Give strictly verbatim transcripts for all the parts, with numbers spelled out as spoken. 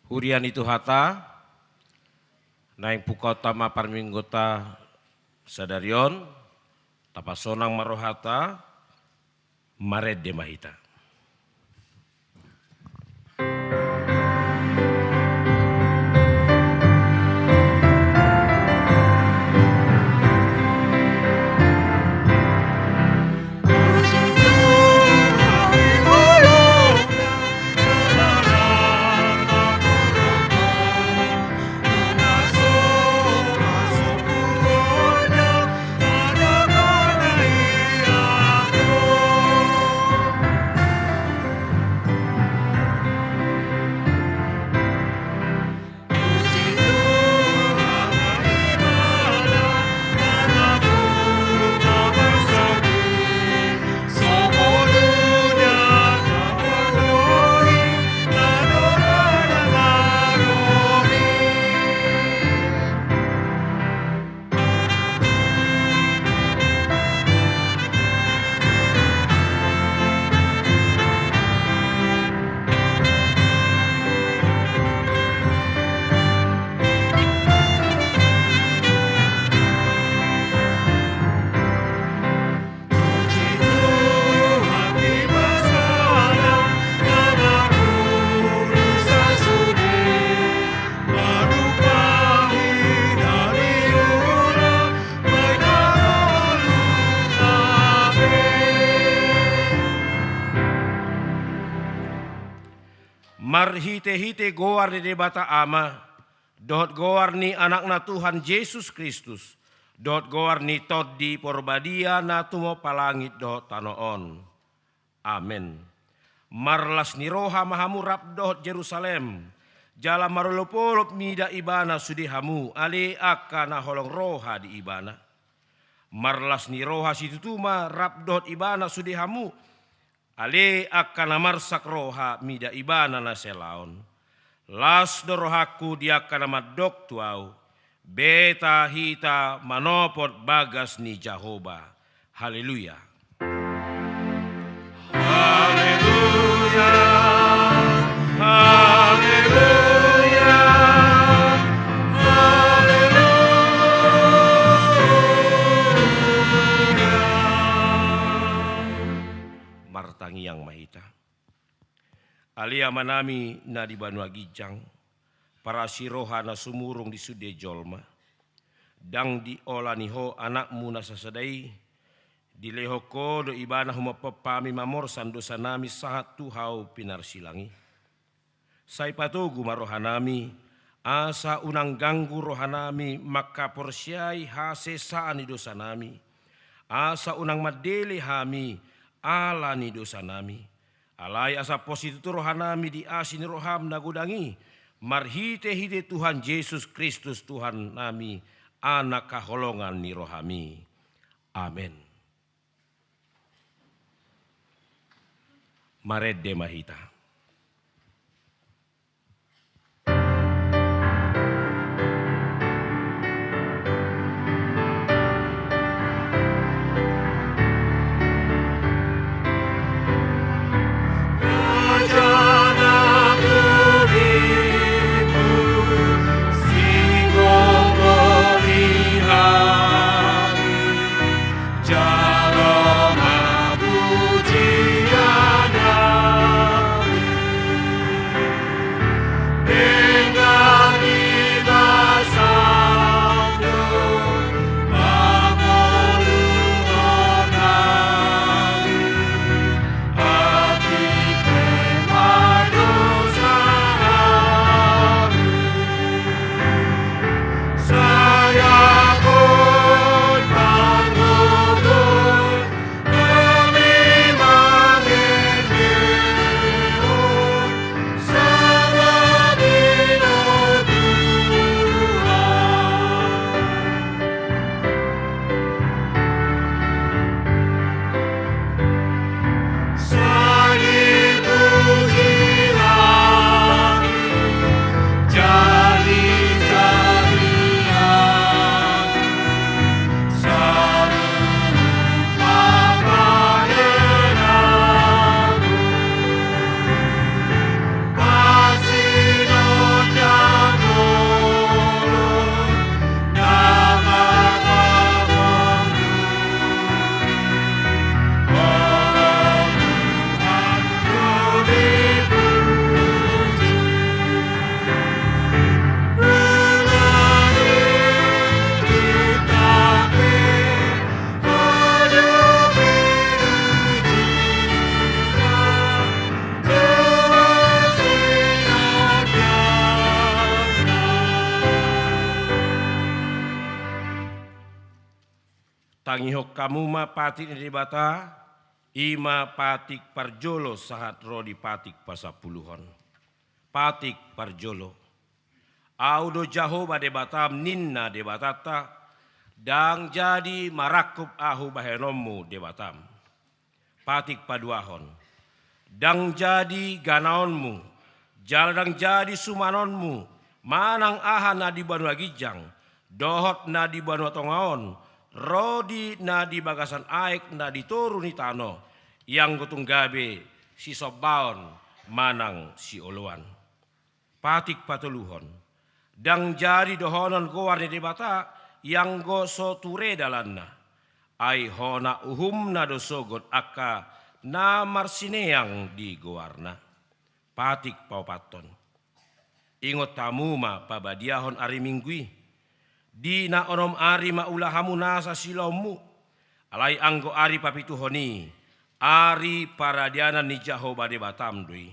Huria ni Tuhanta, naeng pungkaonta ma parmingguonta sadari on, tapasonang ma rohanta, marende ma hita. Marhitehite goar ni Debata Ama, dohot goar ni Anakna Tuhan Jesus Kristus, dohot goar ni Tondi Porbadia na tumompa langit dohot tano on. Amen. Marlas ni roha ma hamu rap dohot Jerusalem, jala marolopolop mida ibana sude hamu, ale angka na holong roha di ibana. Marlas ni roha situtu ma rap dohot ibana sude hamu, ale angka na marsak roha mida ibana na salaon. Las do rohangku di angka na mandok tu ahu, beta hita manopot bagas ni Jahowa. Haleluya. Haleluya. Haleluya. Haleluya. Martangiang ma hita. Ale Amanami na di banua ginjang, parasi roha na sumurung di sude jolma. Ndang diolani Ho Anakmu na sasada i, dilehon Ho do ibana humophop hami mamorsan dosanami sahat tu hau pinarsilang i. Sai patogu ma rohanami, asa unang ganggu rohanami mangkaporseai hasesaan ni dosanami, asa unang mandele hami ala ni dosanami. Alai asa pos situtu rohanami di asi ni roham na godang i, marhitehite Tuhan Jesus Kristus Tuhannami, Anak haholongan ni rohami. Amen. Marende ma hita. Dangihon hamu ma patik ni Debata, i ma patik parjolo sahat ro di patik pasampuluhon. Patik parjolo. Ahu do Jahowa Debatam, ninna Debatanta, ndang jadi marangkup ahu bahenonmu Debatam. Patik paduahon. Ndang jadi ganaonmu, jala ndang jadi sumanonmu, manang aha na di banua ginjang, dohot na di banua tonga on, ro di na di bagasan aek na di toru ni tano, ianggo tung gabe sisombaon manang sioloan. Patik patoluhon. Ndang jadi dohonon goar ni Debata, ianggo so ture dalanna. Ai hona uhumna do sogot angka na marsineang di goarna. Patik paopathon. Ingot hamu ma pabadiahon ari Minggu i. Di na onom ari ma ula hamu nasa siulaonmu. Alai anggo ari papituhon i, ari paradianan ni Jahowa Debatam do i.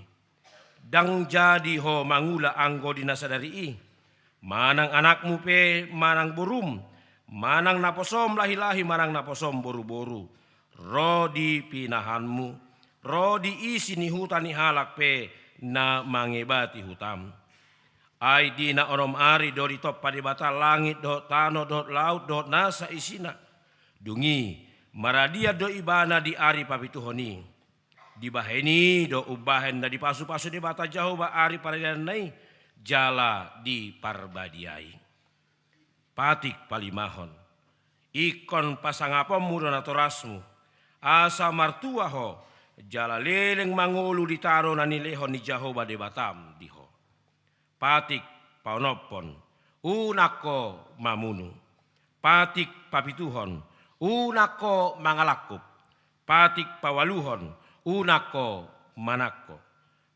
Ndang jadi ho mangula anggo di na sadari i, manang anakmu pe manang borum, manang naposom lahi-lahi manang naposom boru-boru, ro di pinahanmu, ro di isi ni huta ni halak pe na mangebati hutam. Ai di na onom ari do ditompa Debata langit dohot tano dohot laut dohot nasa isina. Dung i, maradian do Ibana di ari papituhon i. Dibahen i do umbahen na dipasu-pasu Debata Jahowa ari paradiananna i, jala diparbadiai. Patik palimahon. Ingkon pasangaponmu do natorasmu, asa martua ho, jala leleng mangolu di tano na nilehon ni Jahowa Debatam di ho. Patik paonomhon. Unang ho mamunu. Patik papituhon. Unang ho mangalangkup. Patik paualuhon. Unang ho manangko.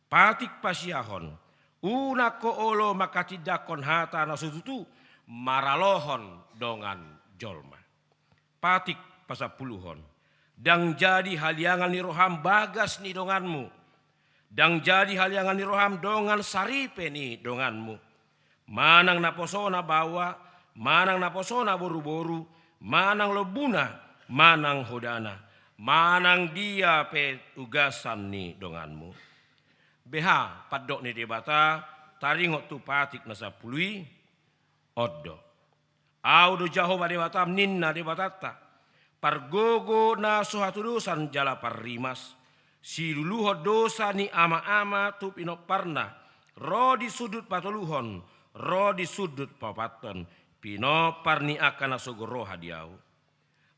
Patik pasiahon. Unang ho olo manghatindanghon hata na so tutu maralohon dongan jolma. Patik pasampuluhon. Ndang jadi haliangan ni roham bagas ni donganmu. Ndang jadi haliangan ni roham dongan saripe ni donganmu. Manang naposona baoa, manang naposona boru-boru, manang lombuna, manang hodana, manang dia pe ugasan ni donganmu. Beha pandok ni Debata taringot tu patik na sampulu i? On do. Ahu do Jahowa Debatam, ninna Debatanta, pargogo na so hatudosan jala parrimas, siluluhon dosa ni ama-ama tu pinomparna, ro di sundut patoluhon, ro di sundut paopathon, pinompar ni angka na sogo roha di ahu.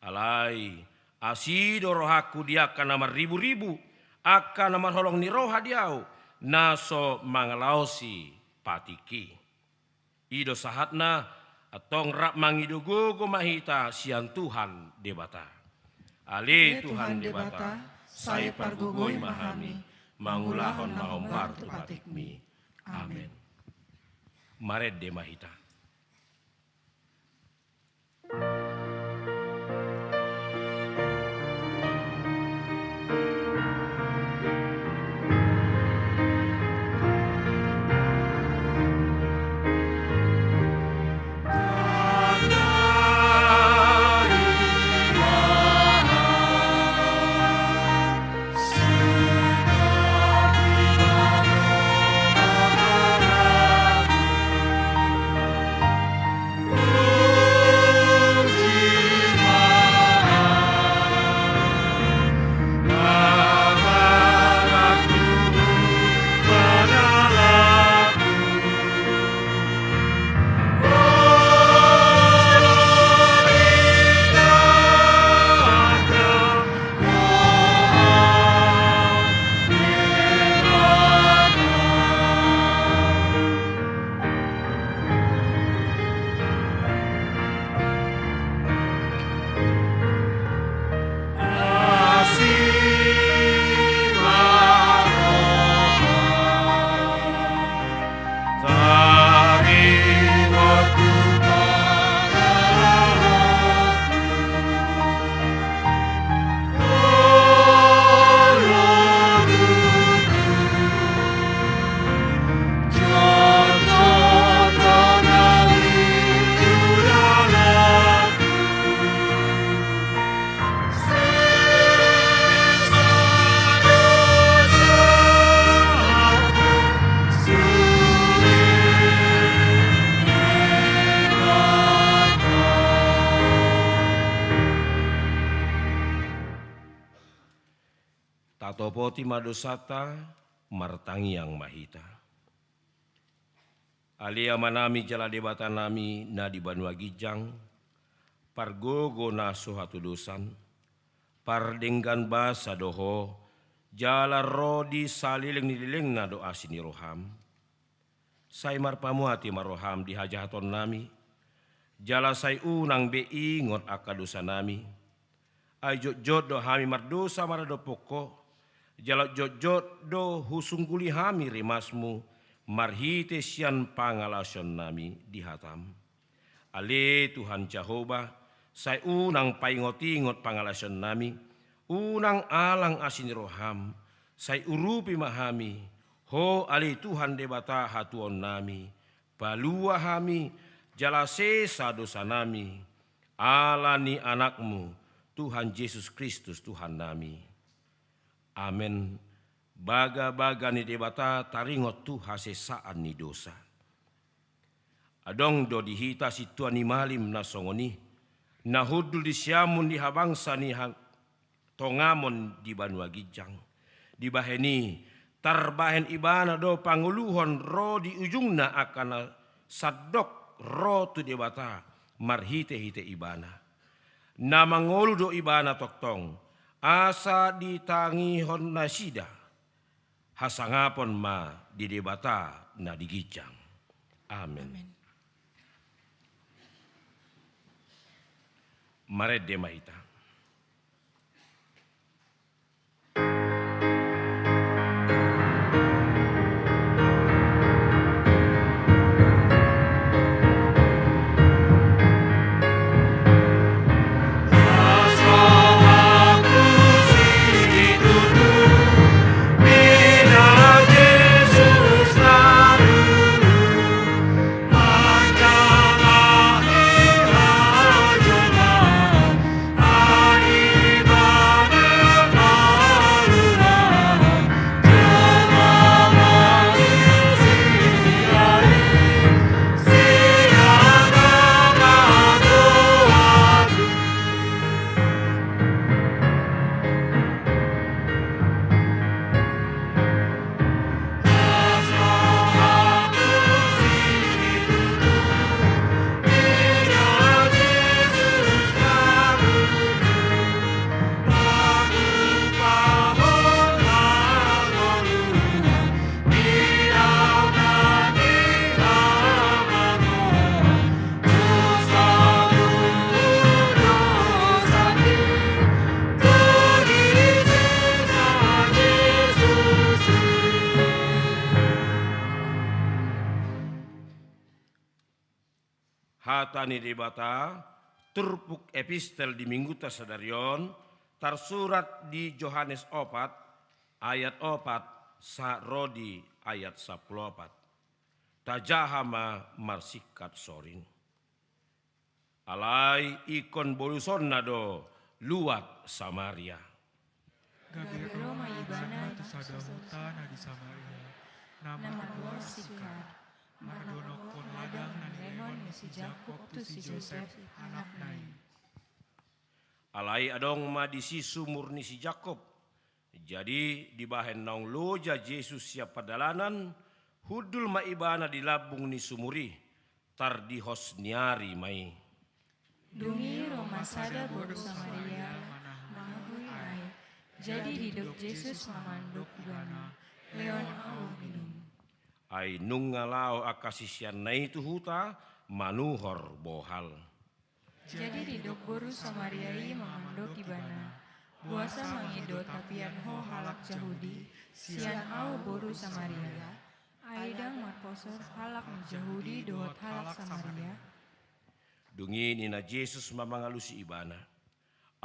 Alai asi do rohangku di angka na marribu-ribu, angka na marholong ni roha di ahu, na so mangalaosi patik i. I do sahatna, antong rap mangido gogo ma hita sian Tuhan Debata. Ale Tuhan Debata, sai pargogoi ma hami, mangulahon na hombar tu patikmi. Amen. Marende ma hita. Tatopoti ma dosanta, martangiang ma hita. Ale Amanami jala Debatanami na di banua ginjang, pargogo na so hatudosan, pardenggan basa do Ho, jala ro di saleleng ni lelengna do asi ni roham. Sai marpamuati ma roham di hajahatonnami, jala sai unang be ingot angka dosanami. Ai jotjot do hami mardosa maradophon Ho, jala jotjot do husungguli hami rimasmu marhite sian pangalaosionnami di hatam. Ale Tuhan Jahowa, sai unang paingotingot pangalaosionnami, unang alang asi ni roham, sai urupi ma hami, Ho ale Tuhan Debata hatuaonnami, palua hami, jala sesa dosanami, ala ni Anakmu, Tuhan Jesus Kristus Tuhannami. Amen. Bagabaga ni Debata taringot tu hasesaan ni dosa. Adong do di hita sintua ni malim na songon i, na hundul di siamun ni habangsa ni ha-, tongamon di banua ginjang. Dibahen i, tarbahen ibana do pangoluhon ro di ujungna angka na sandok ro tu Debata marhitehite ibana. Na mangolu do ibana tongtong, asa ditangihon nasida hasangapon ma di Debata na di ginjang. Amen. Amen. Marende ma hita. Hata ni Debata, turpuk epistel di Mingguta sadari on, tarsurat di Johannes opat, ayat opat, sahat ro di ayat sampulu opat. Tajaha ma marsingkat soring. Alai ingkon bolusonna do luat Samaria. Gabe ro ma ibana tu sada huta na di Samaria, na margoar Sikar, mardonokkon ladang na nilehon ni si Jakob tu si Josep anakna i. Alai adong ma disi sumur ni si Jakob. Jadi, dibahen naung loja Jesus sian pardalanan, hundul ma ibana di lambung ni sumur i, tardihos ni ari ma i. Dung i ro ma sada boru Samaria manahui aek. Jadi didok Jesus ma mandok ibana, "Lehon ahu minum." Ai nunga laho angka siseanna i tu huta manuhor bohal. Jadi didok boru Samaria i ma mandok ibana, "Boasa mangido tapian ho halak Jahudi sian ahu boru Samaria? Ai ndang marposor halak ni Jahudi dohot halak Samaria?" Dung i ninna Jesus ma mangalusi ibana,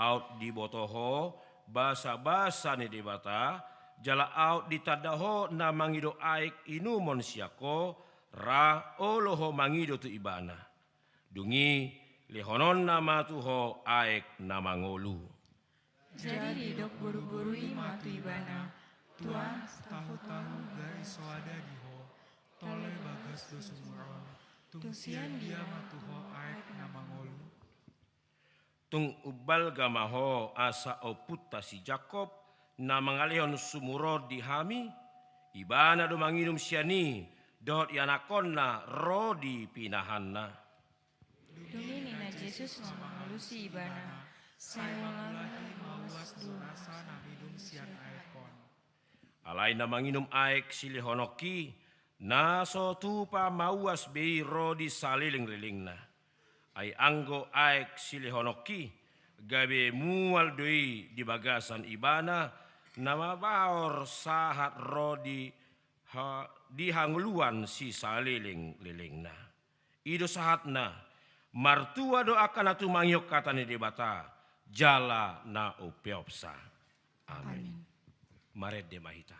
"Aut diboto ho basabasa ni Debata, jala aut ditanda ho na mangido aek inumon sian ho, ra olo ho mangido tu ibana. Dung i lehononna ma tu ho aek na mangolu." Jadi didok boru-boru i ma tu ibana, "Tuan, tahu-tahu gari soada di ho, tole bagas do sumur on, tung sian dia ma tu ho aek na mangolu?" Tung umbalga ma ho asa ompunta si Jakob, na mangalehon sumur on di hami, ibana do manginum sian i, dohot ianakhonna ro di pinahanna. Dung i ninna Jesus ma mangalusi ibana, sai mauas do nasa na minum sian aek on. Alai na manginum aek silehononki, na so tupa mauas be i ro di salelenglelengna. Ai anggo aek silehononki, gabe mual do i di bagasan ibana, na mabaor sahat ro di ha-, di hangoluan sisalelenglelengna. I do sahatna, martua do angka na tumangihon hata ni Debata, jala na umpeopsa. Amin. Amin. Marende ma hita.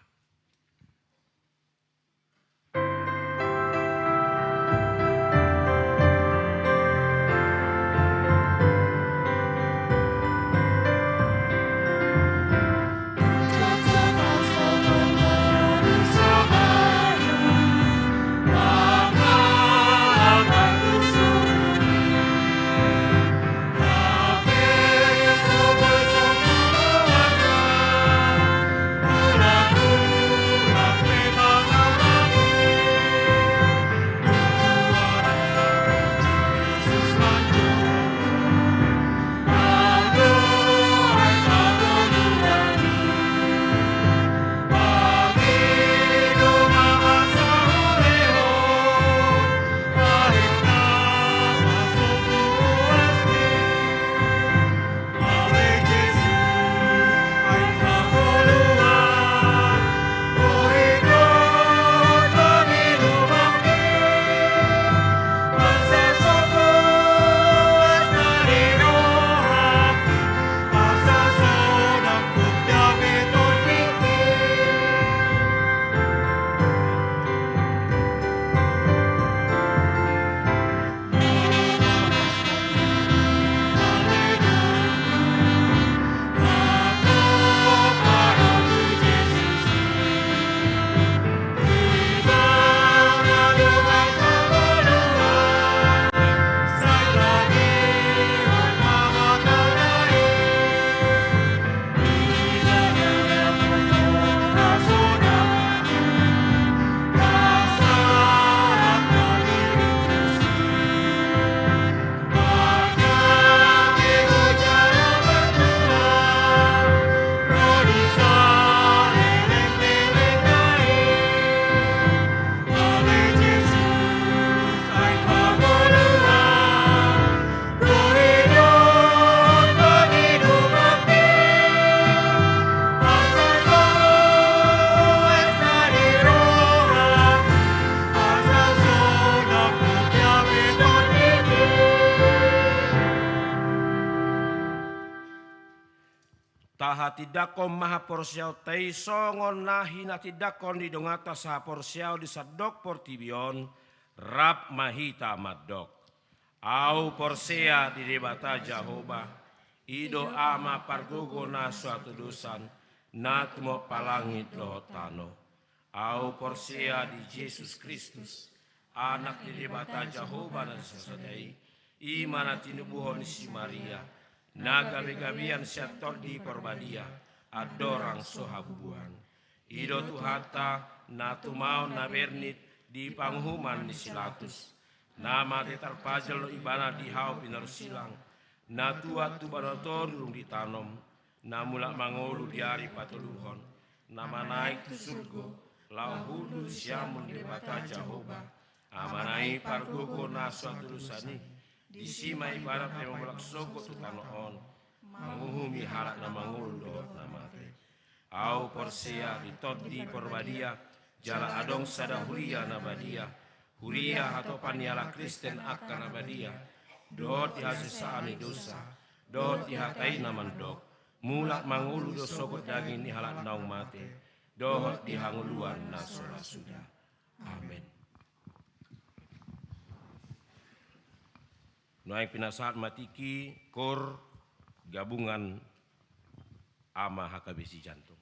Tahatindangkon ma haporseaonta i songon na hinatindangkon ni donganta sahaporseaon di sandok portibi on, rap ma hita mandok. Ahu porsea di Debata Jahowa, i do Ama pargogo na so hatudosan, na tumompa langit dohot tano. Ahu porsea di Jesus Kristus, Anak ni Debata Jahowa na sasada i, i ma na tinubuhon ni si Maria, na gabegabean sian Tondi Parbadia, andorang so habubuhan. I do Tuhanta, na tumaon na bernit di panguhuman ni si Latus, na mate tarpajal do ibana di hau pinarusilang, na tuat tu banua toru dung ditanom, na mulak mangolu di ari patoluhon, na manaek tu surgo, laho hundul siamun ni Debata Jahowa, Amana i pargogo na so hatudosan i, disi ma ibana pe mamulak sogot tu tano on, manguhumi halak na mangolu dohot na mate. Ahu porsea di Tondi Parbadia, jala adong sada huria na badia, huria hatopan ni halak Kristen angka na badia, dohot di hasesaan ni dosa, dohot di hata i na mandok, mulak mangolu do sogot daging ni halak naung mate, dohot di hangoluan na so ra suda. Amen. Nuaeng pinasahat ma tingki kor gabungan Ama H K B C Jantung.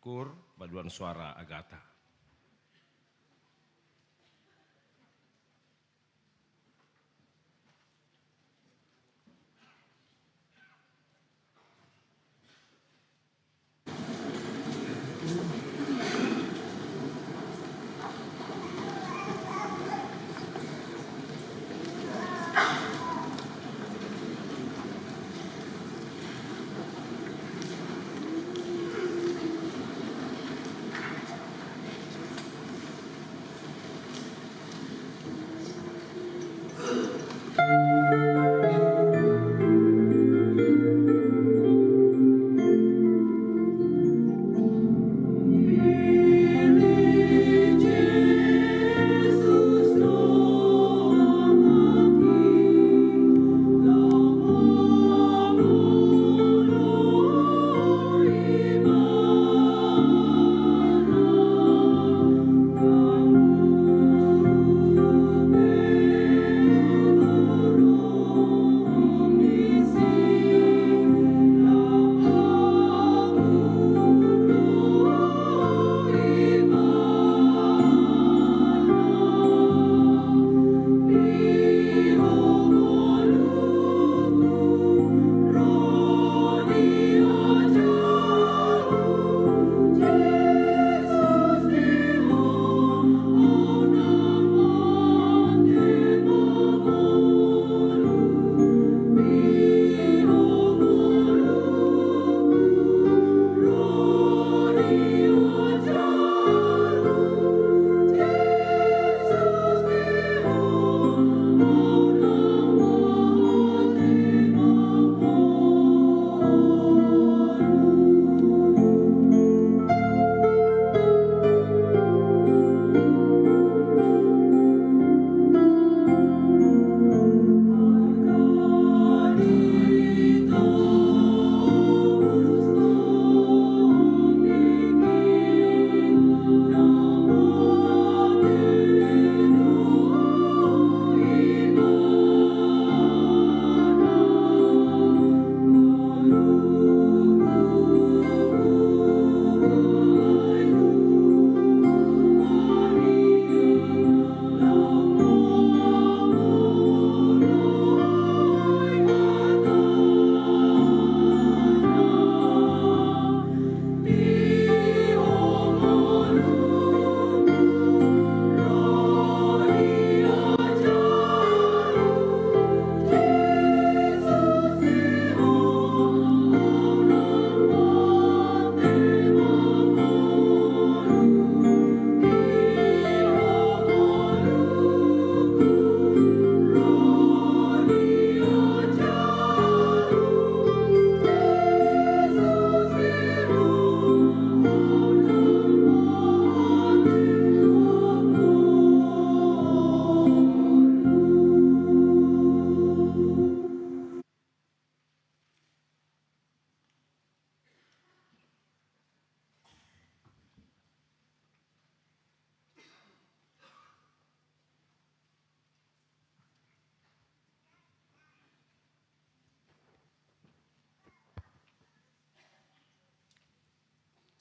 Kur, paduan suara Agatha.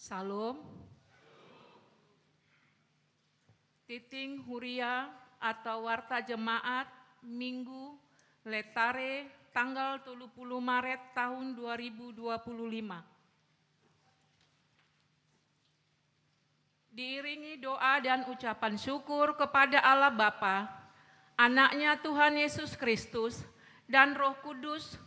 Syalom. Tingting huria atau warta jemaat Minggu Letare tanggal tolu puluh Maret tahun dua ribu dua puluh lima. Diiringi doa dan ucapan syukur kepada Allah Bapa, Anaknya Tuhan Yesus Kristus, dan Roh Kudus,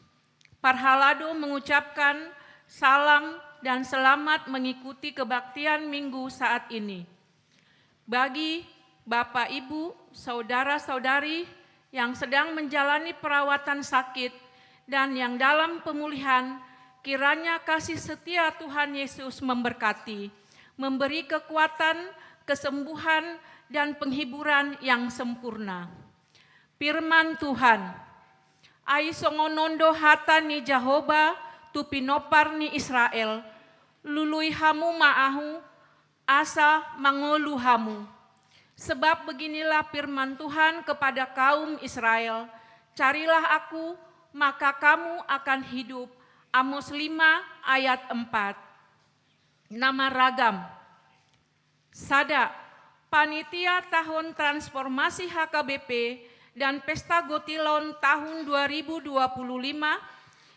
parhalado mengucapkan salam dan selamat mengikuti kebaktian Minggu saat ini. Bagi Bapak, Ibu, saudara-saudari yang sedang menjalani perawatan sakit dan yang dalam pemulihan, kiranya kasih setia Tuhan Yesus memberkati, memberi kekuatan, kesembuhan, dan penghiburan yang sempurna. Firman Tuhan. Ai songon on do hata ni Jahowa tu pinompar ni Israel: Lului hamu ma Ahu, asa mangolu hamu. Sebab beginilah firman Tuhan kepada kaum Israel: Carilah Aku, maka kamu akan hidup. Amos lima ayat empat. Na marragam. Sada, Panitia Tahun Transformasi H K B P dan Pesta Gotilon tahun dua ribu dua puluh lima,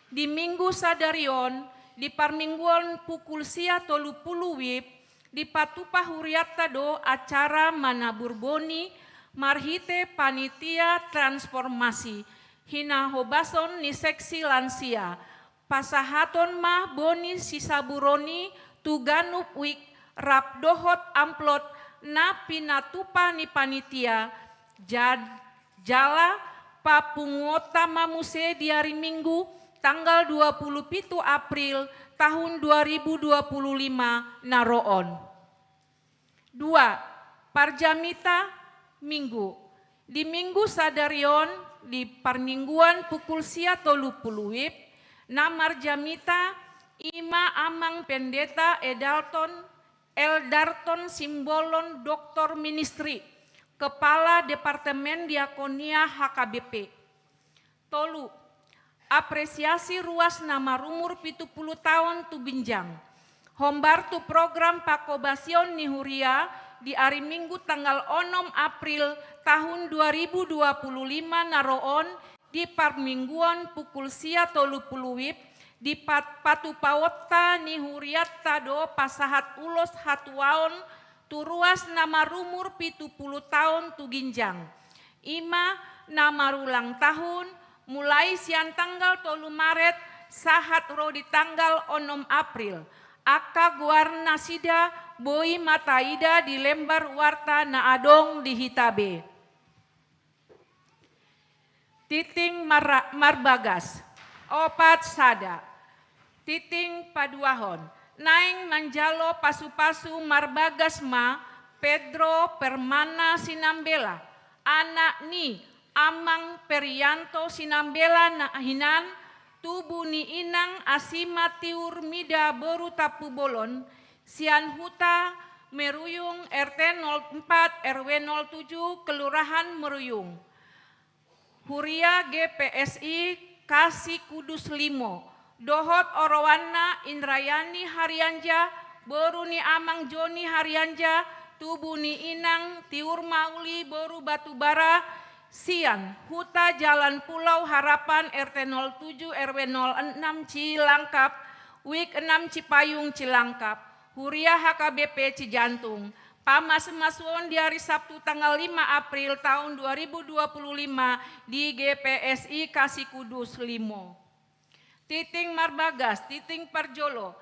di Minggu sadari on, di parmingguon pukul sia tolu pulu wib, dipatupa hurianta do acara manabur boni marhite Panitia Transformasi, hinahobason ni seksi lansia, pasahaton ma boni sisaburon i tu ganup wik rap dohot amplop na pinatupa ni panitia, jad-, jala papunguonta ma muse di ari Minggu tanggal dua pulu pitu April tahun dua ribu dua pulu lima na ro on. Dua, parjamita Minggu. Di Minggu sadari on, di parmingguan pukul sia tolu pulu wib, na marjamita i ma Amang Pendeta Eldalton, Eldalton Simbolon, Doktor Ministri, Kepala Departemen Diakonia H K B P. Tolu, apresiasi ruas na marumur pitu pulu taon tu ginjang. Hombar tu program panghobasion ni huria di ari Minggu tanggal onom April tahun dua ribu dua pulu lima na ro on, di parmingguon pukul sia tolu pulu wib, dipat-, patupaonta ni hurianta do pasahat ulos hatuaon tu ruas na marumur pitu pulu taon tu ginjang. I ma na marulang tahun, mulai sian tanggal tolu Maret sahat ro di tanggal onom April. Angka goar nasida boi ma taida di lembar warta na adong di hita be. Tingting marra-, marbagas. Opat sada. Tingting paduahon. Naeng manjalo pasupasu marbagas ma Pedro Permana Sinambela, anak ni Amang Perianto Sinambela na hinan, tubu ni inang Asima Tiur Mida boru Tampubolon, sian huta Meruyung, R T nol empat, R W nol tujuh, Kelurahan Meruyung. Huria G P S I Kasih Kudus limo, dohot oroanna Indrayani Harianja, boru ni Amang Joni Harianja, tubu ni inang Tiur Mauli boru Batubara, sian huta Jalan Pulau Harapan, R T nol tujuh, R W nol enam Cilangkap, Wik enam Cipayung Cilangkap, Huria H K B P Cijantung. Pamasumasuon di ari Sabtu tanggal lima April tahun dua ribu dua puluh lima di G P S I Kasih Kudus limo. Tingting marbagas, tingting parjolo.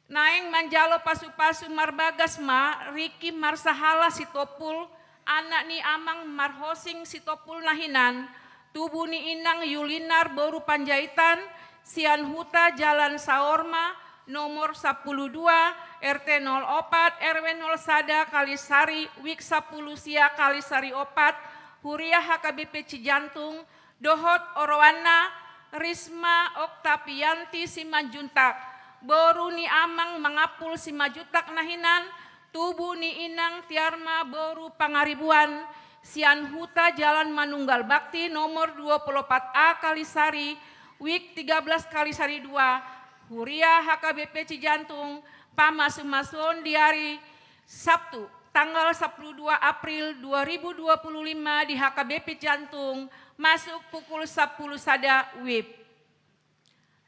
Naeng manjalo pasupasu marbagas ma Riki Marsahala Sitompul, anak ni Amang Marhosing Sitompul na hinan, tubu ni inang Yulinar boru Panjaitan, sian huta Jalan Saorma, nomor sampulu dua, R T nol opat, R W nol sada Kalisari, Wik sampulu sia Kalisari opat, Huria H K B P Cijantung, dohot oroanna Risma Oktavianti Simanjuntak, boru ni Amang Mangapul Simanjuntak na hinan, tubu ni inang Tiarma boru Pangaribuan, sian huta Jalan Manunggal Bakti nomor dua puluh opat A Kalisari, Wik tiga belas Kalisari dua, Huria H K B P Cijantung, Pamasumasuon di ari Sabtu, tanggal sampulu dua April dua ribu dua puluh lima di H K B P Cijantung, masuk pukul sampulu sada WIB.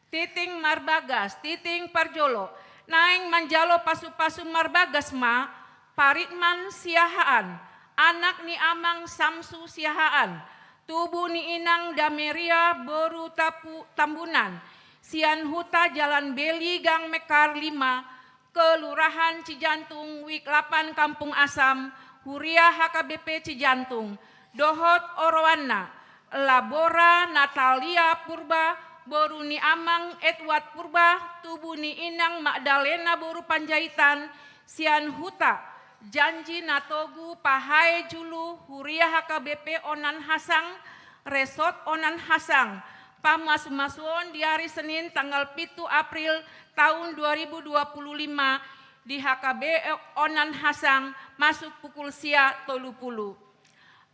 Titing marbagas, titing parjolo, naeng manjalo pasupasu marbagas ma Paritman Siahaan, anak ni Amang Samsu Siahaan, tubu ni Inang Dameria boru Tapu-, Tambunan, sian huta Jalan Beli Gang Mekar lima, Kelurahan Cijantung, WIB lapan, Kampung Asam, Huria H K B P Cijantung, dohot oroanna, Labora Natalia Purba, boru ni Amang Edward Purba, tubu ni Inang Magdalena boru Panjaitan, sian huta Janji Natogu, Pahae Julu, Huria H K B P Onan Hasang, Resort Onan Hasang. Pamasumasuon di ari Senin tanggal pitu April taon dua ribu dua puluh lima di H K B P Onan Hasang, masuk pukul sia tolu pulu.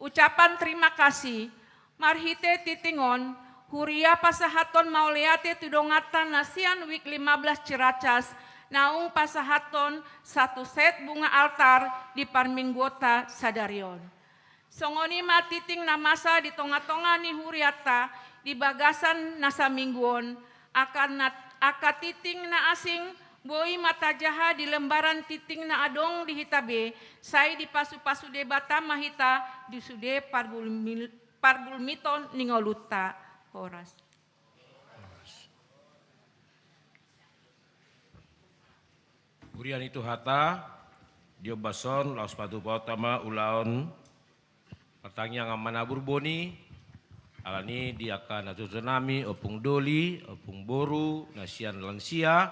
Ucapan terima kasih. Marhite titing on, huria pasahathon mauliate tu donganta na sian WIB lima belas Ciracas, naung pasahathon satu set bunga altar di parmingguonta sadari on. Songon i ma titing na masa di tongatonga ni hurianta di bagasan na saminggu on, angka na, angka titing na asing, boi ma tajaha di lembaran titing na adong di hita be, sai dipasupasu Debata ma hita di sude pargulmi-, pargulmiton ni ngolunta. Horas. Huria ni Tuhanta, di ombas on laos patupaonta ma ulaon partangiangan manabur boni, alani di angka natuatua nami, ompung doli, ompung boru, na sian lansia,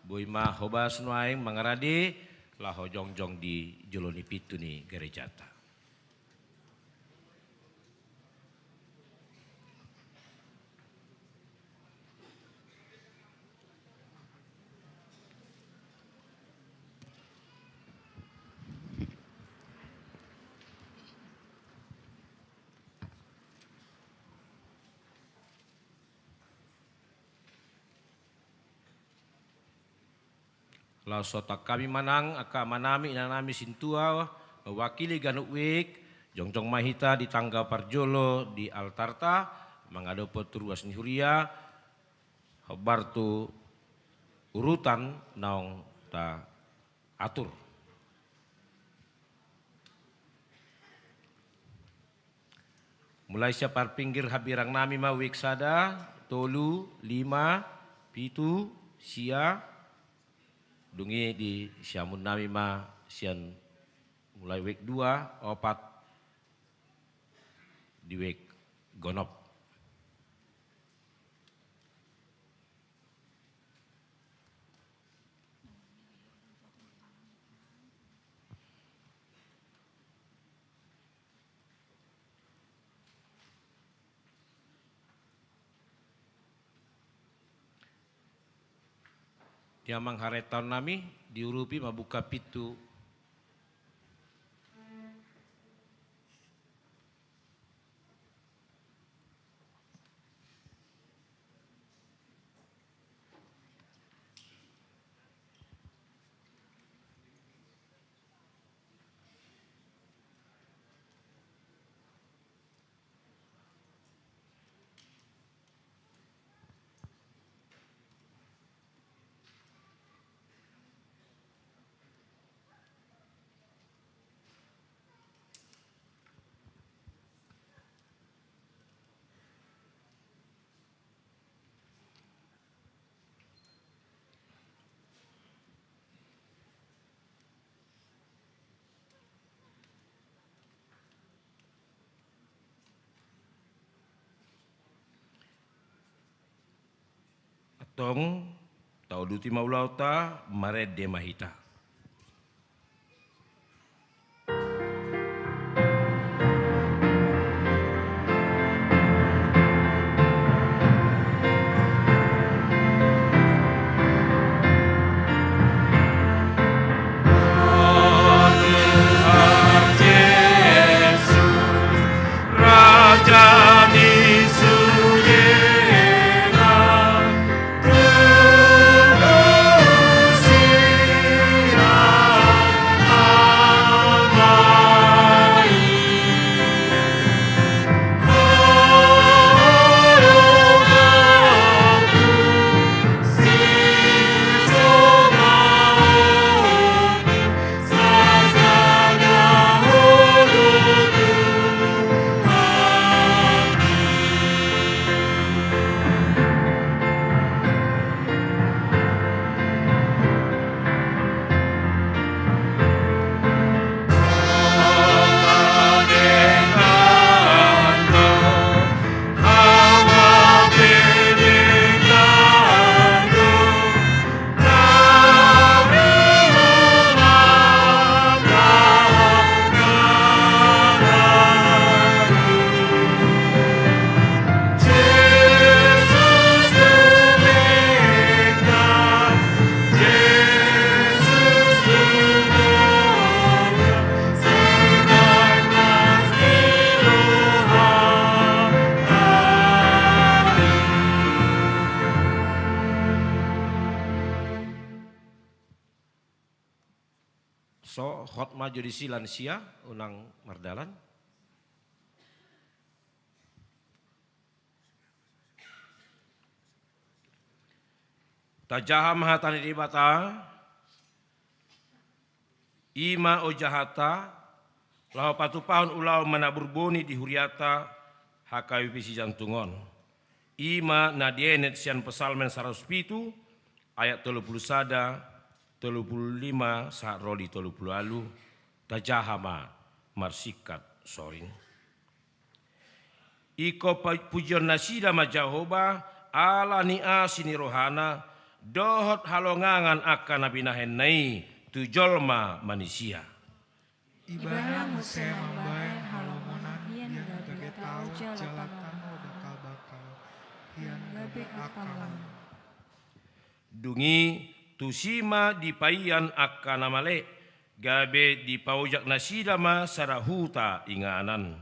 boi ma hobas nuaeng mangarade, laho jongjong di jolo ni pintu ni garejanta. Laos songon hami ma nang, angka amanami, inanami sintua, mewakili ganup WIB, jongjong ma hita di tangga parjolo di altarta, mangadophon tu ruas ni huria, hombar tu urutan naung taatur. Mulai sian parpinggir hambirang nami ma WIB sada, tolu, lima, pitu, sia, dung i di siamun nami ma sian mulai WIB dua, opat, di WIB gonop. Di amang haretaon nami, diurupi mambuka pintu. Antong, tauduti ma ulaonta, marende ma hita. So, hot ma jo disi lansia, unang mardalan. Tajaha ma hata ni Debata. I ma ojahanta, laho patupahon ulaon manabur boni di huriata H K B P Sijantung on. I ma na dienet sian Psalmen saratus pitu, ayat tolu pulu sada, tolu pulu lima, sahat ro di tolu pulu ualu. Tajaha ma marsingkat soring. Ingkon pa-, pujion nasida ma Jahowa, ala ni asi ni rohana, dohot halongangan angka na binahenna i tu jolma manisia. Ibana muse mambahen halomonan, hian gabe tau jala tano bakal-bakal, hian gabe angka lam. Dung i tusi ma dipaian angka na male, gabe dipaojak nasida ma sada huta inganan.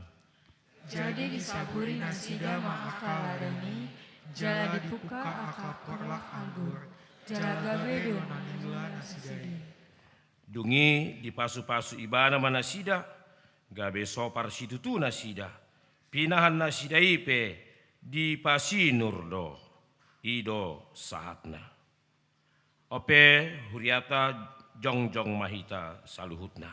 Jadi disaburi nasida ma angka ladang i, jala dipungka angka porlak anggur, jala gabe do na nilua nasida i. Dung i dipasu-pasu ibana ma nasida, gabe sopar situtu nasida. Pinahan nasida i pe dipasinur do. I do sahatna. Ope, huriata, jongjong ma hita saluhutna.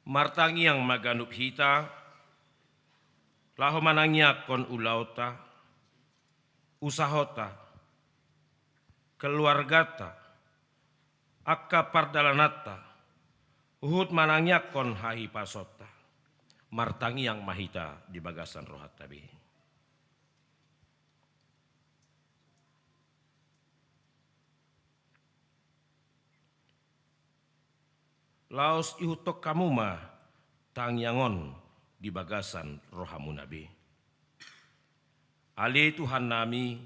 Martangiang ma ganup hita, laho manangiangkon ulaonta, usahota, keluargata, angka pardalananta, huhut manangiangkon hahipasonta. Martangiang ma hita di bagasan rohanta be. Laos ihuthon hamu ma tangiang on di bagasan rohamuna be. Ale Tuhannami,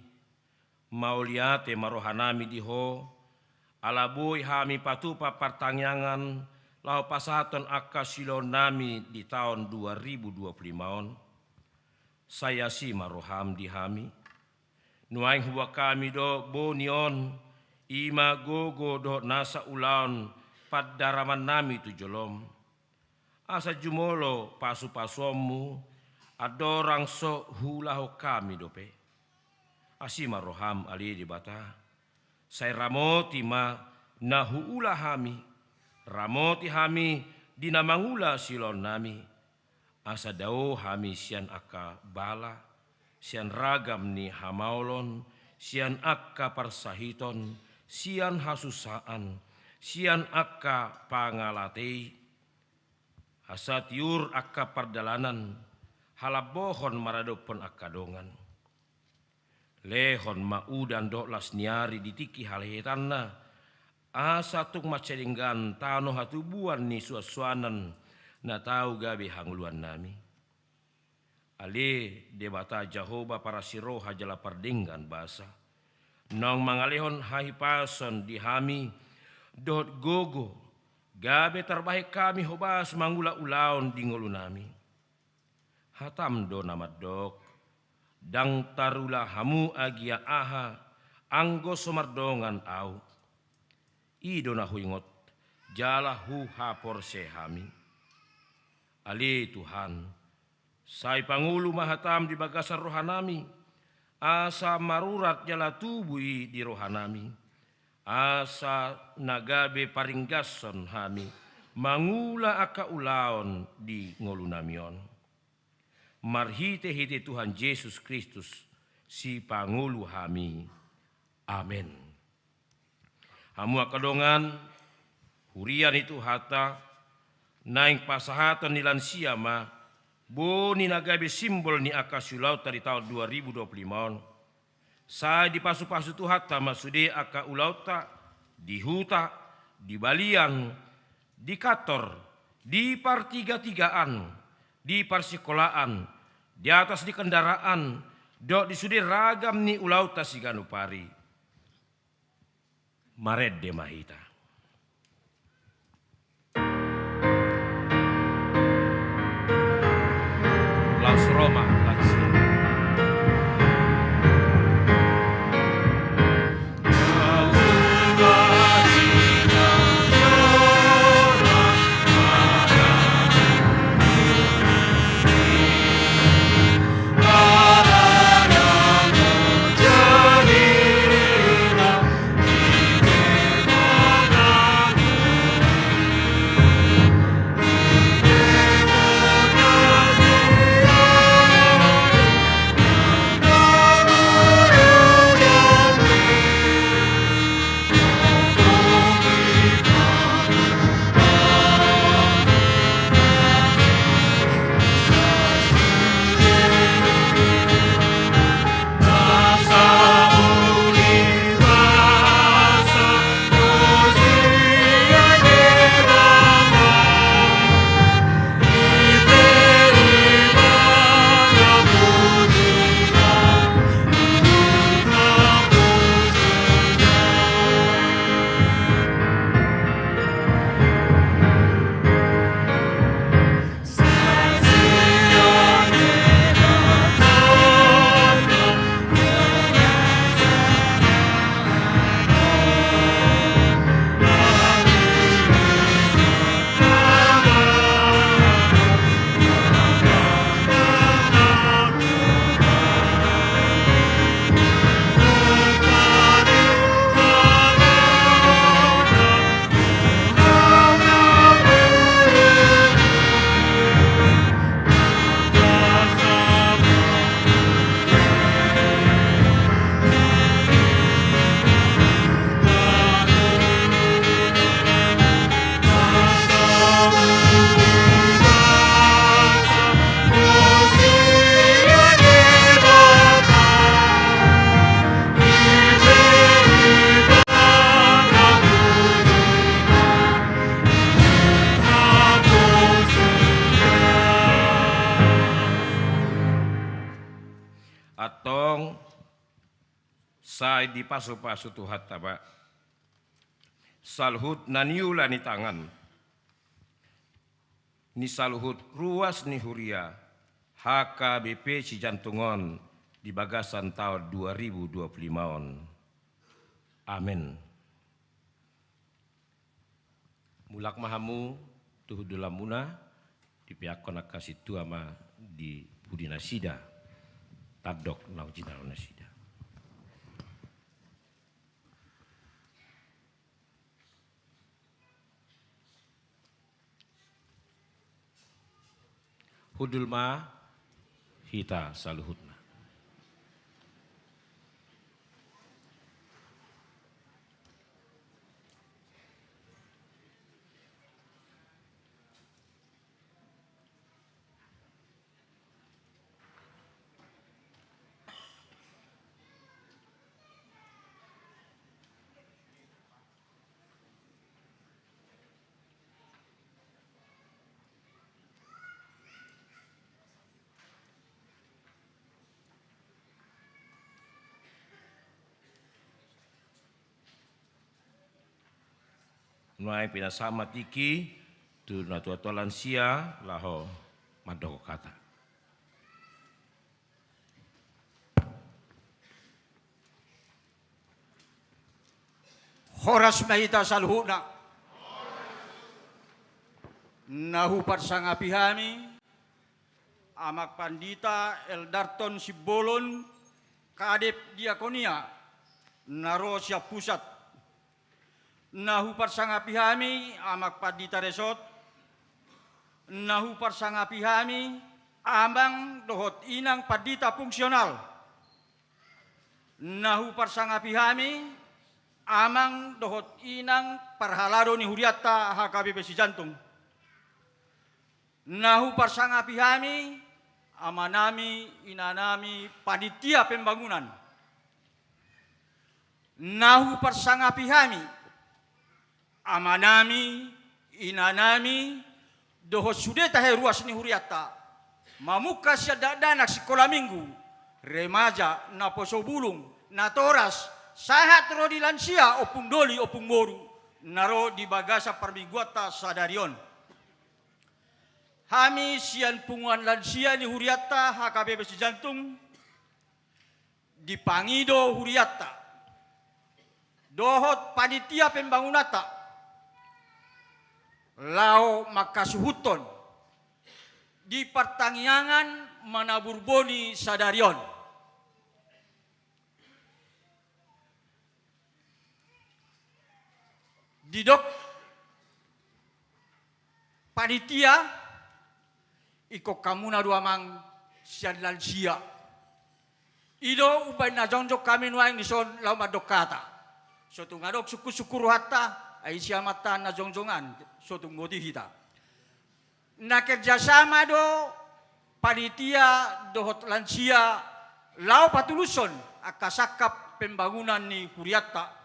mauliate ma rohanami di Ho, ala boi hami patupa partangiangan laho pasahathon angka siulaonnami di taon dua ribu dua puluh lima on. Sai asi ma roham di hami. Nuaeng huboan hami do boni on, i ma gogo dohot nasa ulaon pandaramannami tu jolom. Asa jumolo pasu-pasuonmu, andorang so huulahon hami dope. Asi ma roham ale Debata. Sai ramoti ma na huula hami, ramoti hami di na mangula siulaonnami. Asa dao hami sian angka bala, sian ragam ni hamaolon, sian angka parsahiton, sian hasusaan, sian angka pangalatei. Asa tiur angka pardalanan, halambohon maradophon angka dongan. Lehon ma udan dohot las ni ari di tingki halehetanna, asa tung mansai denggan tano hatubuan ni suansuanan na tau gabe hangoluannami. Ale Debata Jahowa parasi roha jala pardenggan basa, naung mangalehon hahipason di hami dohot gogo, gabe tarbahen hami hobas mangula ulaon di ngolunami. Hatam do na mandok, ndang tarula hamu agia aha, anggo so mardongan ahu. I do na huingot, jala huhaporse hami. Ale Tuhan, sai pangolu ma hatam di bagasan rohanami, asa marurat jala tubu i di rohanami, asa na gabe paringgashon hami mangula angka ulaon di ngolunami on. Marhitehite Tuhan Jesus Kristus, Sipangolu hami. Amen. Hamu angka dongan, huria ni Tuhanta, naeng pasahaton ni lansia ma boni na gabe simbol ni angka siulaonta di taon dua ribu dua puluh lima on. Sai dipasupasu Tuhanta ma sude angka ulaonta, di huta, di balian, di kantor, di partigatigaan, di parsikolaan, di atas ni kendaraan, dohot di sude ragam ni ulaonta siganup ari. Marende ma hita. Laos ro ma lansia. Sai dipasupasu Tuhanta ma saluhut na niula ni tangan ni saluhut ruas ni huria H K B P Sijantung on di bagasan taon dua ribu dua puluh lima on. Amen. Mulak ma hamu tu hundulanmuna, dipeakkon angka sintua ma di pudi nasida tandok naung jinalo nasida. Hundul ma hita saluhutna. Nuaeng pinasahat ma tingki tu natuatua lansia laho mandok hata. Horas ma hita saluhutna. Na huparsangapi hami Amang Pandita Eldarton Simbolon, Kadep Diakonia, na ro sian pusat. Na huparsangapi hami Amang Pandita Resort. Na huparsangapi hami Amang dohot Inang Pandita Fungsional. Na huparsangapi hami Amang dohot Inang parhalado ni hurianta H K B P Sijantung. Na huparsangapi hami amanami, inanami, panitia pembangunan. Na huparsangapi hami amanami, inanami, dohot sude tahe ruas ni hurianta, mamungka sian dakdanak sikola minggu, remaja, naposobulung, natoras, sahat ro di lansia, ompung doli, ompung boru, na ro di bagasan parmingguanta sadari on. Hami sian punguan lansia ni hurianta H K B P Sijantung, dipangido hurianta dohot panitia pembangunanta laho manghasuhuthon di partangiangan manabur boni sadari on. Didok panitia, ingkon hamuna do amang sian lansia. I do umbahen na jongjong hami nuaeng dison laho mandok hata. So tung adong sungkunsungkun rohanta, ai ise amanta na jongjong an, so tung boti hita. Na kerjasama do panitia dohot lansia laho patulushon angka sangkap pembangunan ni hurianta.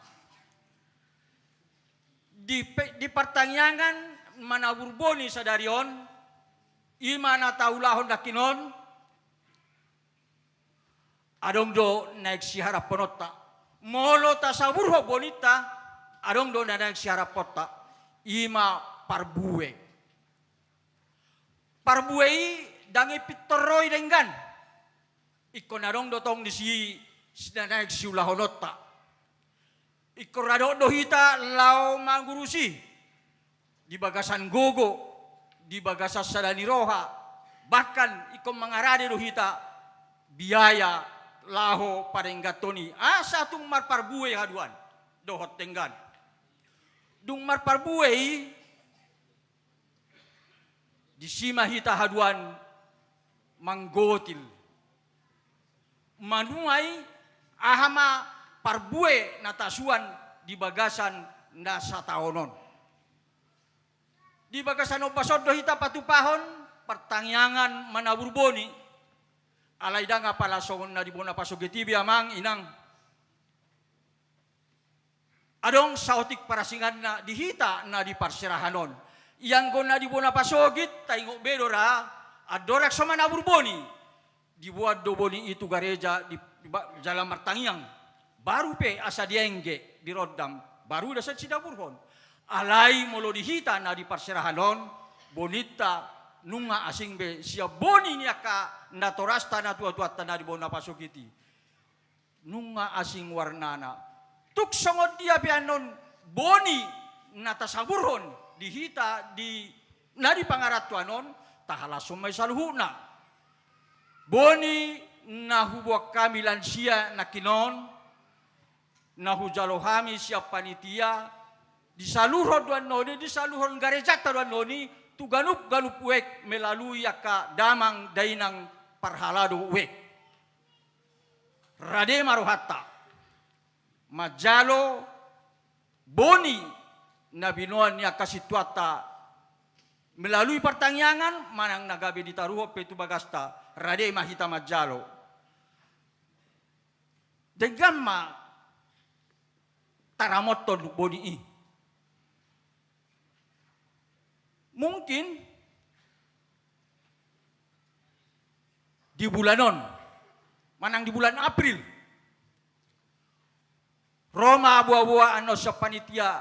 Di pe-, di partangiangan manabur boni sadari on, i ma na taulahon nangkin on, adong do naeng siharampononta. Molo tasaburhon boninta, adong do na naeng siharamponta, i ma parbue. Parbue i ndang i pintor ro i denggan. Ingkon adong do tong disi na naeng siulahononta. Ingkon ra dohot do hita laho mangurusi di bagasan gogo, di bagasan sada ni roha, bahkan ingkon mangarade do hita biaya laho padengganhon i. Asa tung marparbue haduan dohot denggan. Dung marparbue i, disi ma hita haduan manggotil. Manuai aha ma parbue na tasuan di bagasan na sataon on. Di bagasan ombas on do hita patupahon partangiangan manabur boni. Alai ndang apala songon na di bona pasogit i be amang inang. Adong saotik parasinganna di hita na di parserahan on. Ianggo na di bona pasogit, taingot be do ra, andorang so manabur boni, diboan do boni i tu gareja di, di ba-, jala martangiang. Baru pe asa diengge, dirondang, baru asa sidaburhon. Alai molo di hita na di parserahan on, boninta nunga asing be sian boni ni angka natorasta, natuatuanta na di bona pasogit i. Nunga asing warnana. Tung songon dia pe annon boni na tasaburhon di hita di na di pangarantoan on, tahalashon ma i saluhutna. Boni na huboan hami lansia nangkin on, na hujalo hami sian panitia, disalurhon do annon i, disalurhon garejanta do annon i tu ganup-ganup wijk melalui angka damang dainang parhalado wijk. Rade ma rohanta manjalo boni na binoan ni angka sintuanta melalui partangiangan manang na gabe ditaruhon pe tu bagasta, rade ma hita manjalo. Denggan ma taramothon boni i. Mungkin di bulan on, manang di bulan April, ro ma boaboa annon sian panitia,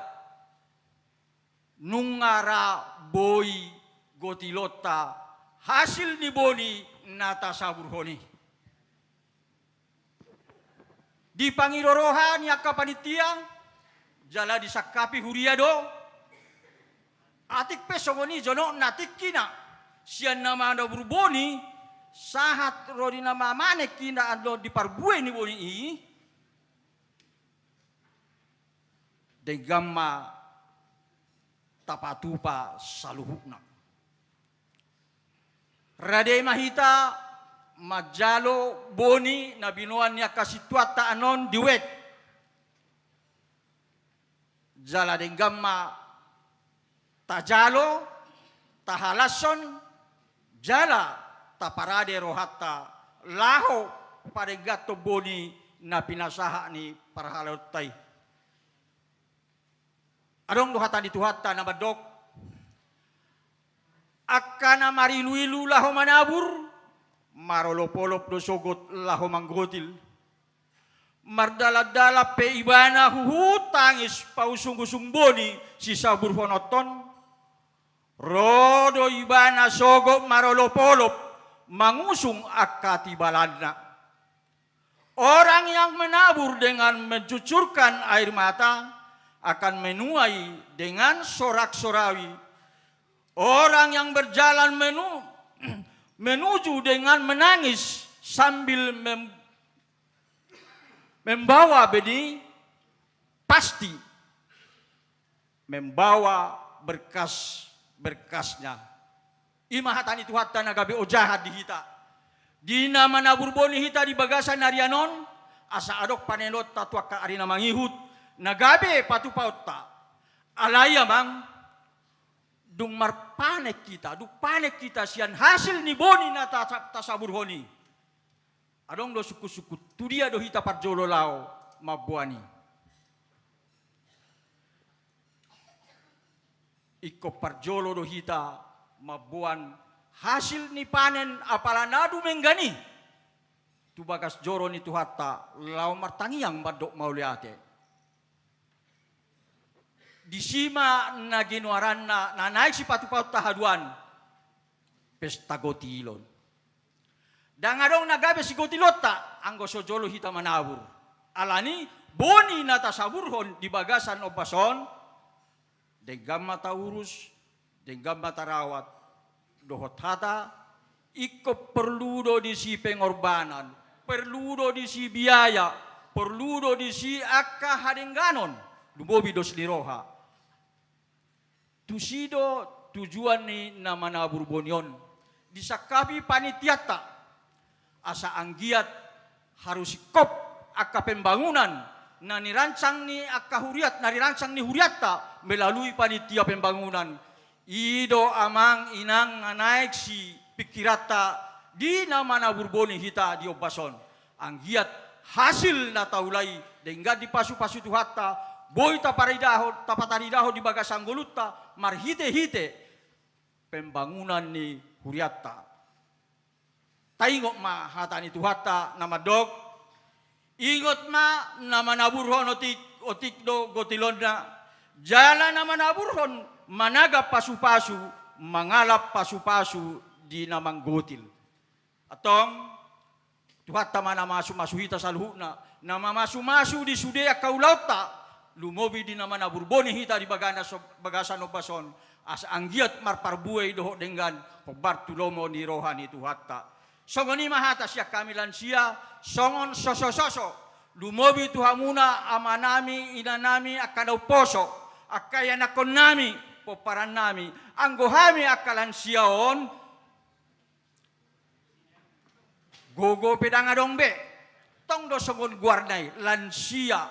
nunga ra boi gotilonta hasil ni boni na tasaburhon i. Dipangido roha ni angka panitia, jala disangkapi huria do. Atik pe songon i jonokna tingkina, sian na manabur boni, sahat ro di na mamanen hita annon di parbue ni boni i, denggan ma tapatupa saluhutna. Rade ma hita manjalo boni na binoan ni angka sintuanta annon di wijk. Jala denggan ma tajalo, tahalashon, jala taparade rohanta laho padengganhon boni na pinasahat ni parhaladoanta i. Adong do hata ni Tuhanta na mandok, angka na mariluilu laho manabur, marolopolop do sogot laho manggotil. Mardalandalan pe ibana huhut tangis pausungusung boni sisaburhononta on, ro do ibana sogot marolopolop mangusung angka tibalanna. Orang yang menabur dengan mencucurkan air mata akan menuai dengan sorak-sorai. Orang yang berjalan menu-, menuju dengan menangis sambil mem-, membawa benih, pasti membawa berkas-berkasnya. I ma hata ni Tuhanta na gabe ojahan di hita. Di na manabur boni hita di bagasan arian on, asa adong panelonta tu angka ari na mangihut, na gabe patupaonta. Alai amang, dung marpanen hita, dung panen hita sian hasil ni boni na ta-, tasaburhon i. Adong do sungkunsungkun, tu dia do hita parjolo laho mamboan i. Ingkon parjolo do hita mamboan hasil ni panen apala na dumenggan i tu bagas joro ni Tuhanta laho martangiang mandok mauliate. Disi ma na ginoaranna na naeng sipatupaonta haduan, pesta gotilon. Ndang adong na gabe sigotilonta anggo so jolo hita manabur. Alani boni na tasaburhon di bagasan ombas on, denggan ma taurus, denggan ma tarawat, dohot hata, ingkon porlu do disi pengorbanan, porlu do disi biaya, porlu do disi angka hadengganon, lumobi dos ni roha. Tusi do tujuan ni na manabur boni on. Disangkapi panitianta. Asa anggiat haru singkop angka pembangunan na nirancang ni angka huriat, na nirancang ni hurianta melalui panitia pembangunan. I do amang inang na naeng sipingkiranta di na manabur boni hita di ombas on. Anggiat hasil na taula i denggan dipasupasu Tuhanta, boi taparidahon, tapataridahon di bagasan ngolunta marhitehite pembangunan ni hurianta. Taingot ma hata ni Tuhanta na mandok, Ingot ma, na manaburhon otik, otik do gotilonna, jala na manaburhon managap pasupasu, mangalap pasupasu di na manggotil. Antong, Tuhanta ma na mamasumasu hita saluhutna, na mamasumasu di sude angka ulaonta, lumobi di na manabur boni hita di bagana so-, bagasan ombas on, asa anggiat marparbue i dohot denggan, hombar tu lomo ni roha ni Tuhanta. Songon i ma hata sian hami lansia, songon sosososo, lumobi tu hamuna amanami, inanami, angka na umposo, angka ianakkonnami, pomparan nami, anggo hami angka lansia on, gogo pe ndang adong be. Tong do songon goarna i, lansia.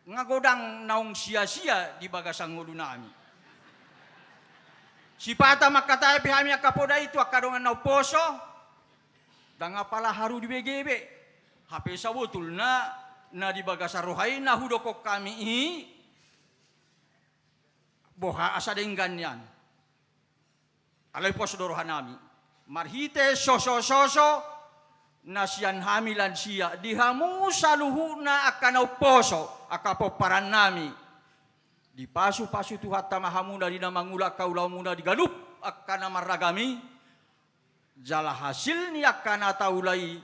Nga godang naung sia-sia di bagasan ngolunami. Sipata mangkatai pe hami angka poda i tu angka dongan na umposo, ndang apala haru dibege be. Hape sabotulna, na di bagasan roha i na hudokhon hami i, boha asa denggan nian. Alai pos do rohanami. Marhite sosososo na sian hami lansia, di hamu saluhutna angka na umposo, angka pomparan nami. Dipasupasu Tuhanta ma hamuna di na mangula angka ulaonmuna di ganup angka na marragam i, jala hasil ni angka na taula i,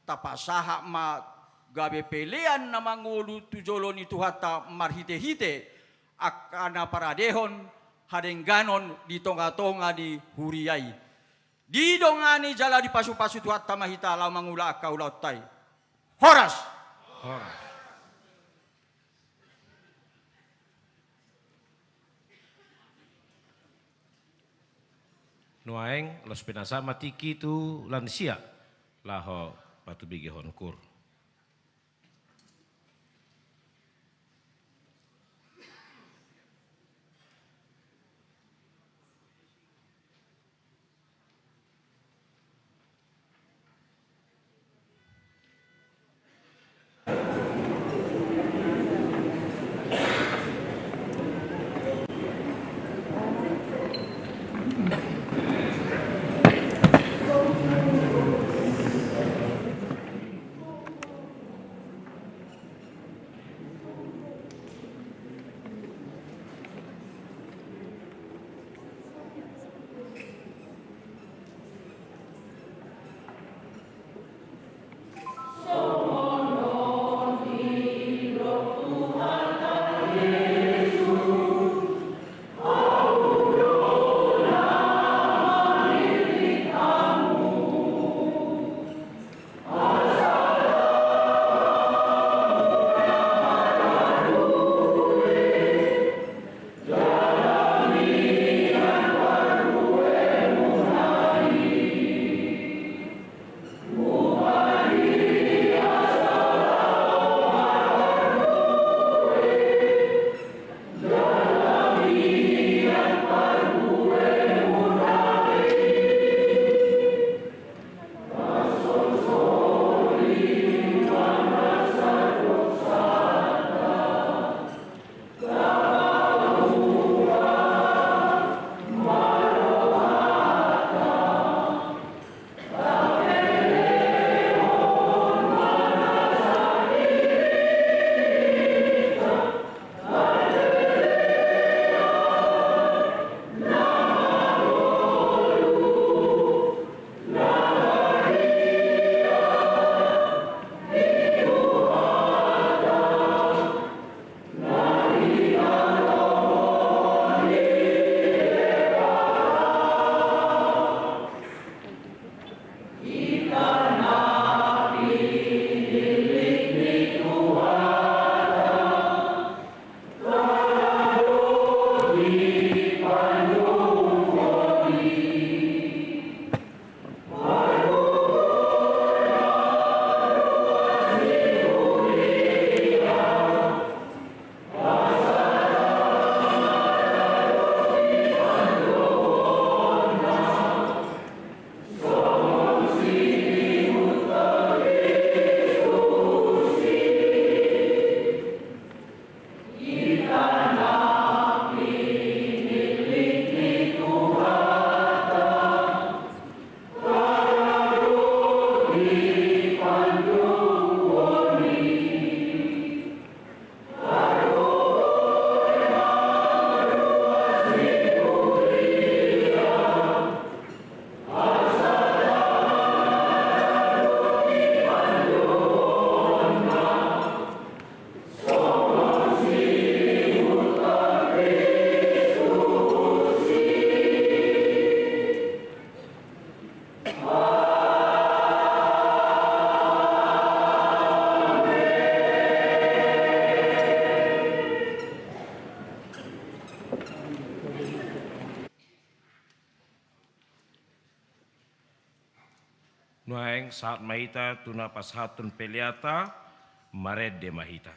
tapasahat ma gabe pelean na mangolu tu jolo ni Tuhanta marhite-hite angka na paradehon hadengganon di tonga-tonga ni huria i. Didongani jala dipasupasu Tuhanta ma hita laho mangula angka ulaonta i. Horas. Horas. Nuaeng, laos pinasahat ma tingki tu lansia, laho patubegehon kur. Sahat ma hita tu na pasahathon peleanta. Marende ma hita.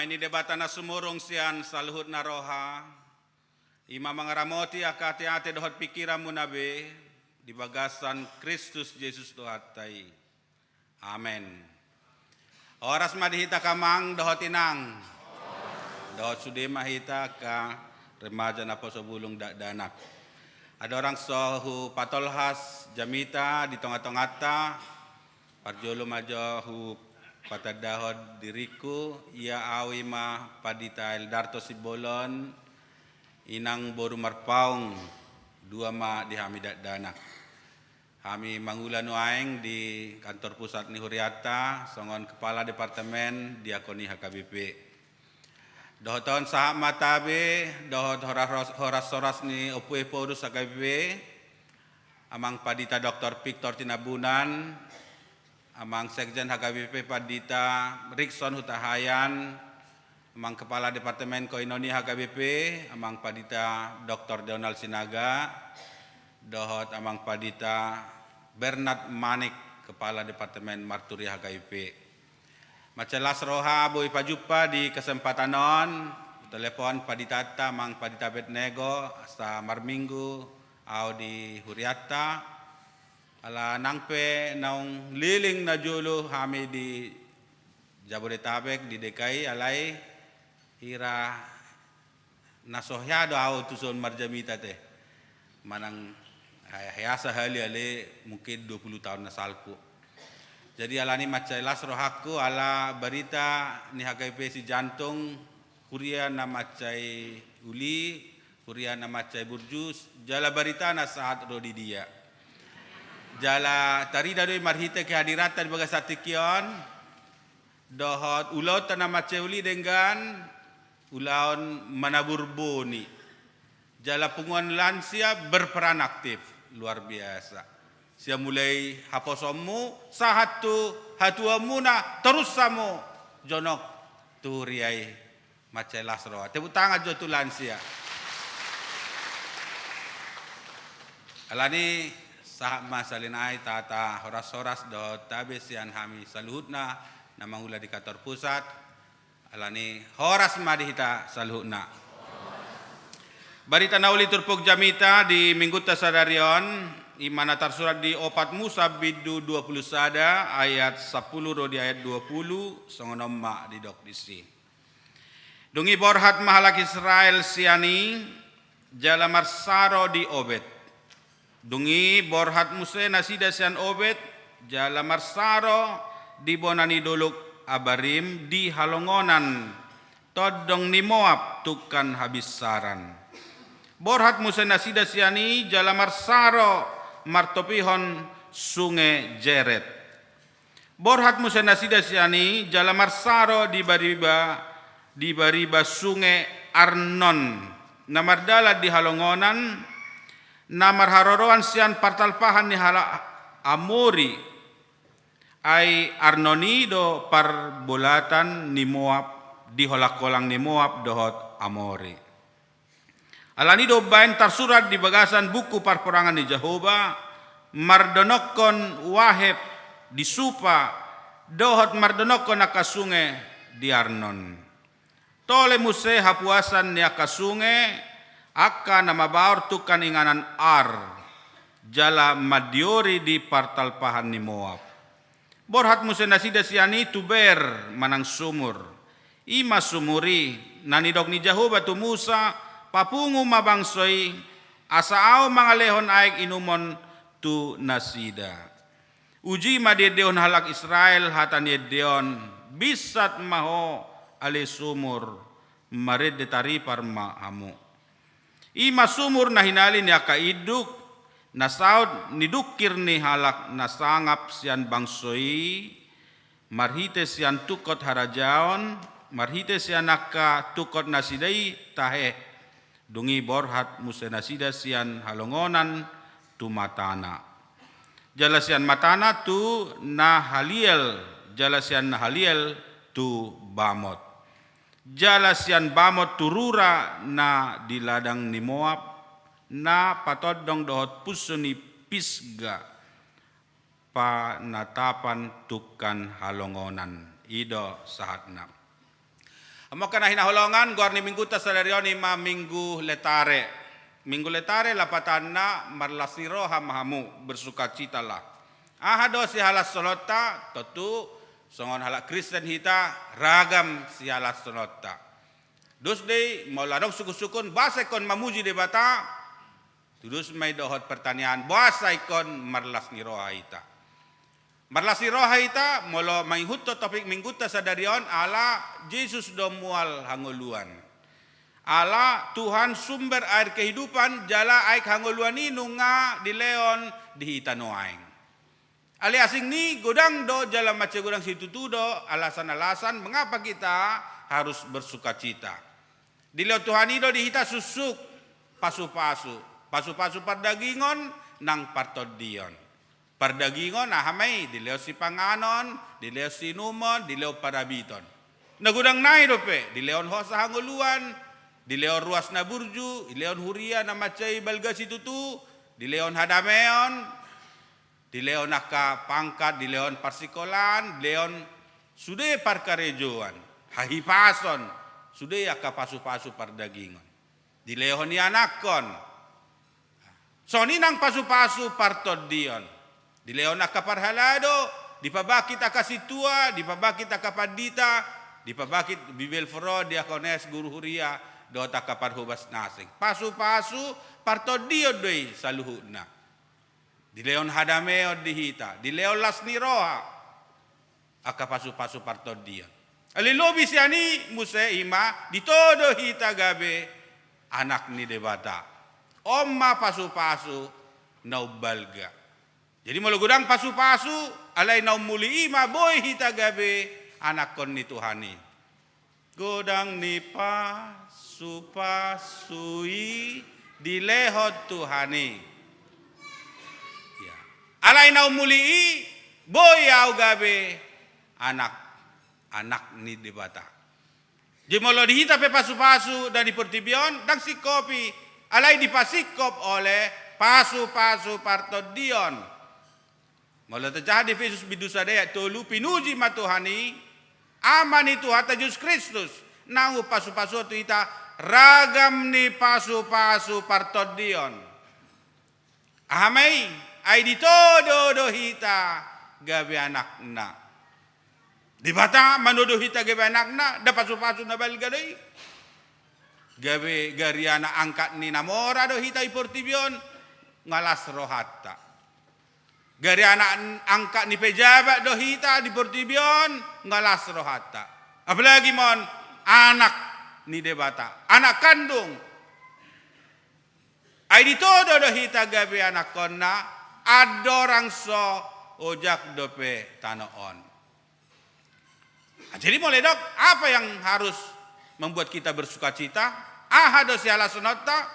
Ni Debata na sumurung sian saluhutna roha, i ma mangaramoti angka ateate dohot pingkiranmuna be di bagasan Kristus Jesus Tuhanta i. Amen. Horas ma di hita angka amang dohot inang. Dohot sude ma hita angka remaja naposo bulung dakdanak. Andorang so hupatolhas jamita di tongatonganta, parjolo ma jo hupatandahon diringku, ia au i ma Pandita Eldarto Simbolon, inang boru Marpaung, dua ma di hami dakdanak. Hami mangula nuaeng di kantor pusat ni hurianta songon kepala departemen diakoni H K B P. Dohot on sahat ma tabe dohot horas-, horas-horas ni Ompu Ephorus H K B P, Amang Pandita Doktor Victor Tinambunan, Amang Sekjen H K B P Pandita Rikson Hutahaean, Amang Kepala Departemen Koinonia H K B P, Amang Pandita Doktor Donald Sinaga, dohot Amang Pandita Bernard Manik, Kepala Departemen Marturia H K B P. Mansai las roha boi pajumpa di kesempatan on, telepon panditanta Amang Pandita Abed Nego, asa marminggu au di hurianta, ala nang pe naung liling na jolo hami di Jabodetabek, di D K I, alai hira na so hea do au tuson marjamita te. Manang hea, hea sahali ale mungkin dua puluh taon na salpu. Jadi alani mansai las rohangku ala barita ni H K B P Sijantung, huria na mansai uli, huria na mansai burju, jala barita na sahat ro di dia. Jala tarida do i marhite kehadiranta di bagasan tingki on, dohot ulaonta na mansai uli denggan ulaon manabur boni. Jala punguan lansia berperan aktif, luar biasa. Sian mulai haposonmu, sahat tu hatuaonmuna, torus hamu jonok tu huria i. Mansai las roha. Tepuk tangan jo tu lansia. Alani sahat ma sahali nai tata horas-horas dohot tabe sian hami saluhutna na mangula di kantor pusat. Alani horas ma di hita saluhutna. Barita na uli turpuk jamita di minggunta sadari on, i ma na tarsurat di Opat Musa bindu dua pulu sada ayat sampulu ro di ayat dua pulu, songon on ma didok disi. Dung i borhat ma halak Israel sian i, jala marsaro di Obed. Dung i borhat muse nasida sian Obed, jala marsaro di bona ni dolok Abarim di halongonan tondong ni Moab tungkan habinsaran. Borhat muse nasida sian i, jala marsaro martopihon sunge Jered. Borhat muse nasida sian i, jala marsaro di bariba, di bariba sunge Arnon, na mardalan di halongonan, na marharoroan sian partalpahan ni halak Amori. Ai Arnon i do parbolatan ni Moab, di holang-holang ni Moab dohot Amori. Alani do umbaen tarsurat di bagasan buku parporangan ni Jahowa, mardonokkon Waheb di Supa, dohot mardonokkon angka sunge di Arnon. Tole muse hapuasan ni angka sunge, angka na mabaor tungkan inganan Ar, jala mandiori di partalpahan ni Moab. Borhat muse nasida sian i tu Ber manang sumur. I ma sumur i, na nidok ni Jahowa tu Musa, papungu ma bangso i, asa ahu mangalehon aek inumon tu nasida. Uji ma diendeon halak Israel hata ni ende on, binsat ma ho ale sumur, marende taripar ma hamu. I ma sumur na hinali ni angka induk, na saut ni dungkir ni halak na sangap sian bangso i, marhite sian tungkot harajaon, marhite sian angka tungkot nasida i tahe, dung i borhat muse nasida sian halongonan tu Matana. Jala sian Matana tu Nahaliel, jala sian Nahaliel tu Bamot. Jala sian Bamot tu rura na di ladang ni Moab, na patondong dohot punsu ni Pisga, panatapan tungkan halongonan. I do sahatna. Hamu angka na hinaholongan, goar ni Mingguta sadari on i ma Minggu Letare. Minggu Letare lapatanna marlas ni roha ma hamu, bersukacitalah. Aha do sihalashononta? Tontu songon halak Kristen hita, ragam sihalashononta. Dos do i, molo adong sungkunsungkun, boasa ingkon mamuji Debata, tudos ma i dohot pertanyaan, boasa ingkon marlas ni roha hita? Marlas ni roha hita, molo mangihuthon topik Mingguta sadari on, ala Jesus do mual hangoluan. Ala Tuhan sumber air kehidupan, jala aek hangoluan i nunga dilehon di hita nuaeng. Alai asing ni i, godang do jala mansai godang situtu do alasan-alasan mengapa kita harus bersukacita. Dilehon Tuhan i do di hita suksuk, pasupasu, pasupasu pardagingon nang partondion. Pardagingon aha ma i? Dilehon sipanganon, dilehon siinumon, dilehon parabiton. Na godang nai dope, dilehon hosa hangoluan, dilehon ruas na burju, dilehon huria na mansai balga situtu, dilehon hadameon, dilehon angka pangkat, dilehon parsikolaan, dilehon sude parkarejoan, hahipason, sude angka pasupasu pardagingon. Dilehon ianakhon. Songon i nang pasupasu partondion. Dilehon angka parhalado, dipabangkit angka sintua, dipabangkit angka pandita, dipabangkit bibelvrouw, diakones, guru huria, dohot angka parhobas na asing. Pasupasu partondion do i saluhutna. Dilehon hadameon di hita, dilehon las ni roha. Angka pasupasu partondion. Alai lobi sian i muse i ma ditodo hita gabe anak ni Debata. On ma pasupasu na umbalga. Jadi molo godang pasupasu, alai na umuli i ma boi hita gabe anakhon ni Tuhan i. Godang ni pasupasu i dilehon Tuhan i. Ya. Alai na umuli i boi ahu gabe anak, anak ni Debata. Jadi molo di hita pe pasupasu na di portibi on, ndang singkop i, alai dipasingkop oleh pasupasu partondion. Molo tajaha di Efesus bindu sada ayat tolu, pinuji ma Tuhan i, Ama ni Tuhanta Jesus Kristus, naung umpasupasuhon tu hita ragam ni pasupasu partondion. Aha ma i? Ai ditodo do hita gabe anakna. Debata manodo hita gabe anakna, nda pasupasu na balga do i. Gabe gariana angkat ni na mora do hita di portibi on, nga las rohanta. Gariana angkat ni pejabat do hita di portibi on, nga las rohanta. Apalagi ma on anak ni Debata, anak kandung. Ai ditodo do hita gabe anakhonna, andorang so ojak dope tano on. Jadi molo didok, apa yang harus membuat kita bersukacita? Aha do sihalashononta?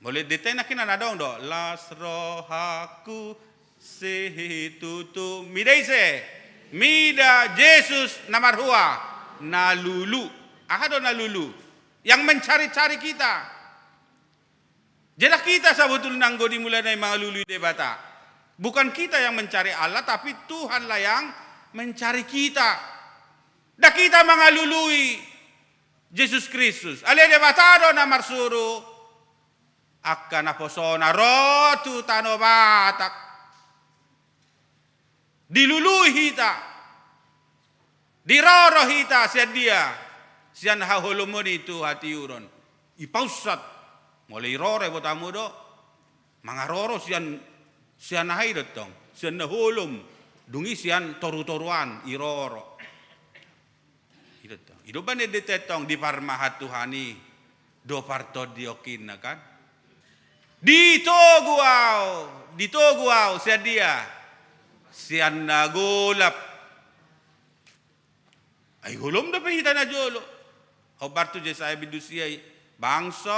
Molo didok, nangkin na adong do, las rohangku situtu mida ise? Mida Jesus na marhua, na lulu. Aha do na lulu? Yang mencari-cari kita. Jadi kita sebetulna anggo dimulai na i mangalului Debata. Bukan kita yang mencari Allah, tapi Tuhanlah yang mencari kita. Nda kita mangalului Jesus Kristus. Alai Debata do na marsuru angka naposona ro tu tano Batak. Dilului hita. Diroro hita sian dia? Sian haholomon i tu hatiuron. Ipaunsat. Molo iroro, iboto hamu do? Mangaroro sian, sian aha i do tong? Sian na holom. Dung i sian torutoruan iroro. I do tong. I do umbahen didok tong, diparmahan Tuhan i do partondionkinna, kan? Ditogu ahu, ditogu ahu sian dia? Sian na golap. Ai holom dope hita najolo. Hombar tu Jesaya bindu sia i. Bangso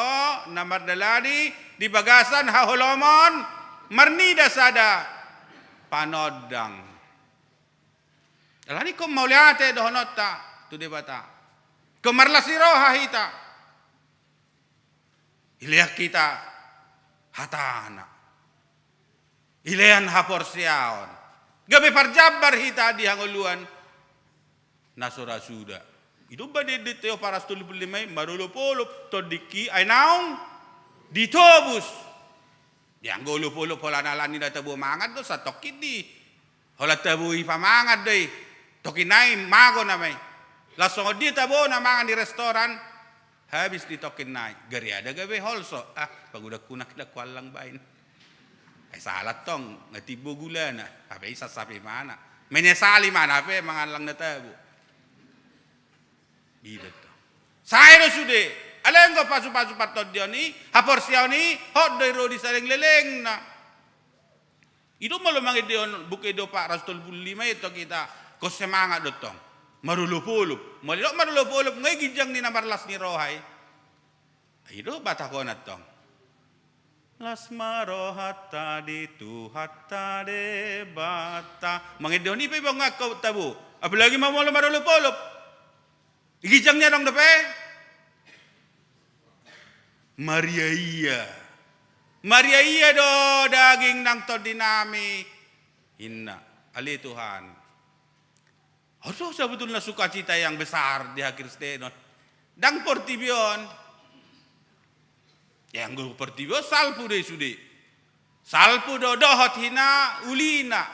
na mardalani di bagasan haholomon, marnida sada panondang. Alani ingkon mauliate dohononta tu Debata. Ingkon marlas ni roha hita. Dilean hita hatana. Dilean haporseaon. Gabe parjambar hita di hangoluan na so ra suda. I do umbahen diendehon i, Opat ratus tolu pulu lima i, marolopolop tondingki ai naung ditobus. Ia anggo olopolop holan alani na tabo mangan do, satongkin do i. Holan tabo i pamangan do i. Tongkin nai mago nama i. Laos songon dia tabona mangan di restoran, habis di tongkin nai. Gariada gabe holso. Ah, pagodangku nangkin, ndang huallang baen. Eh, sala tong, nga timbo gulana. Hape i sasap imana. Menyesal imana hape mangallang na tabo. I do tong. Sae do sude. Alai anggo pasupasu partondion i, haporseaon i, hot do i ro di saleleng lelengna. I do molo mangendehon Buku Ende Opat ratus tolu pulu lima i tong hita, ingkon semangat do tong. Marolopolop. Molo didok marolopolop, nga i ginjang ni na marlas ni roha i. I do batahon tong. Las ma rohanta di Tuhanta Debata. Mangendehon i pe boi nga tabo. Apalagi ma molo marolopolop. I ginjang ni adong dope. Mariaia. Mariaia do daging nang tondinami. Inna. Ale Tuhan. Adong sebetulna sukacita yang besar di hakristenon. Ndang portibi on. Ia anggo portibi on salpu do i sude. Salpu do dohot hinaulina.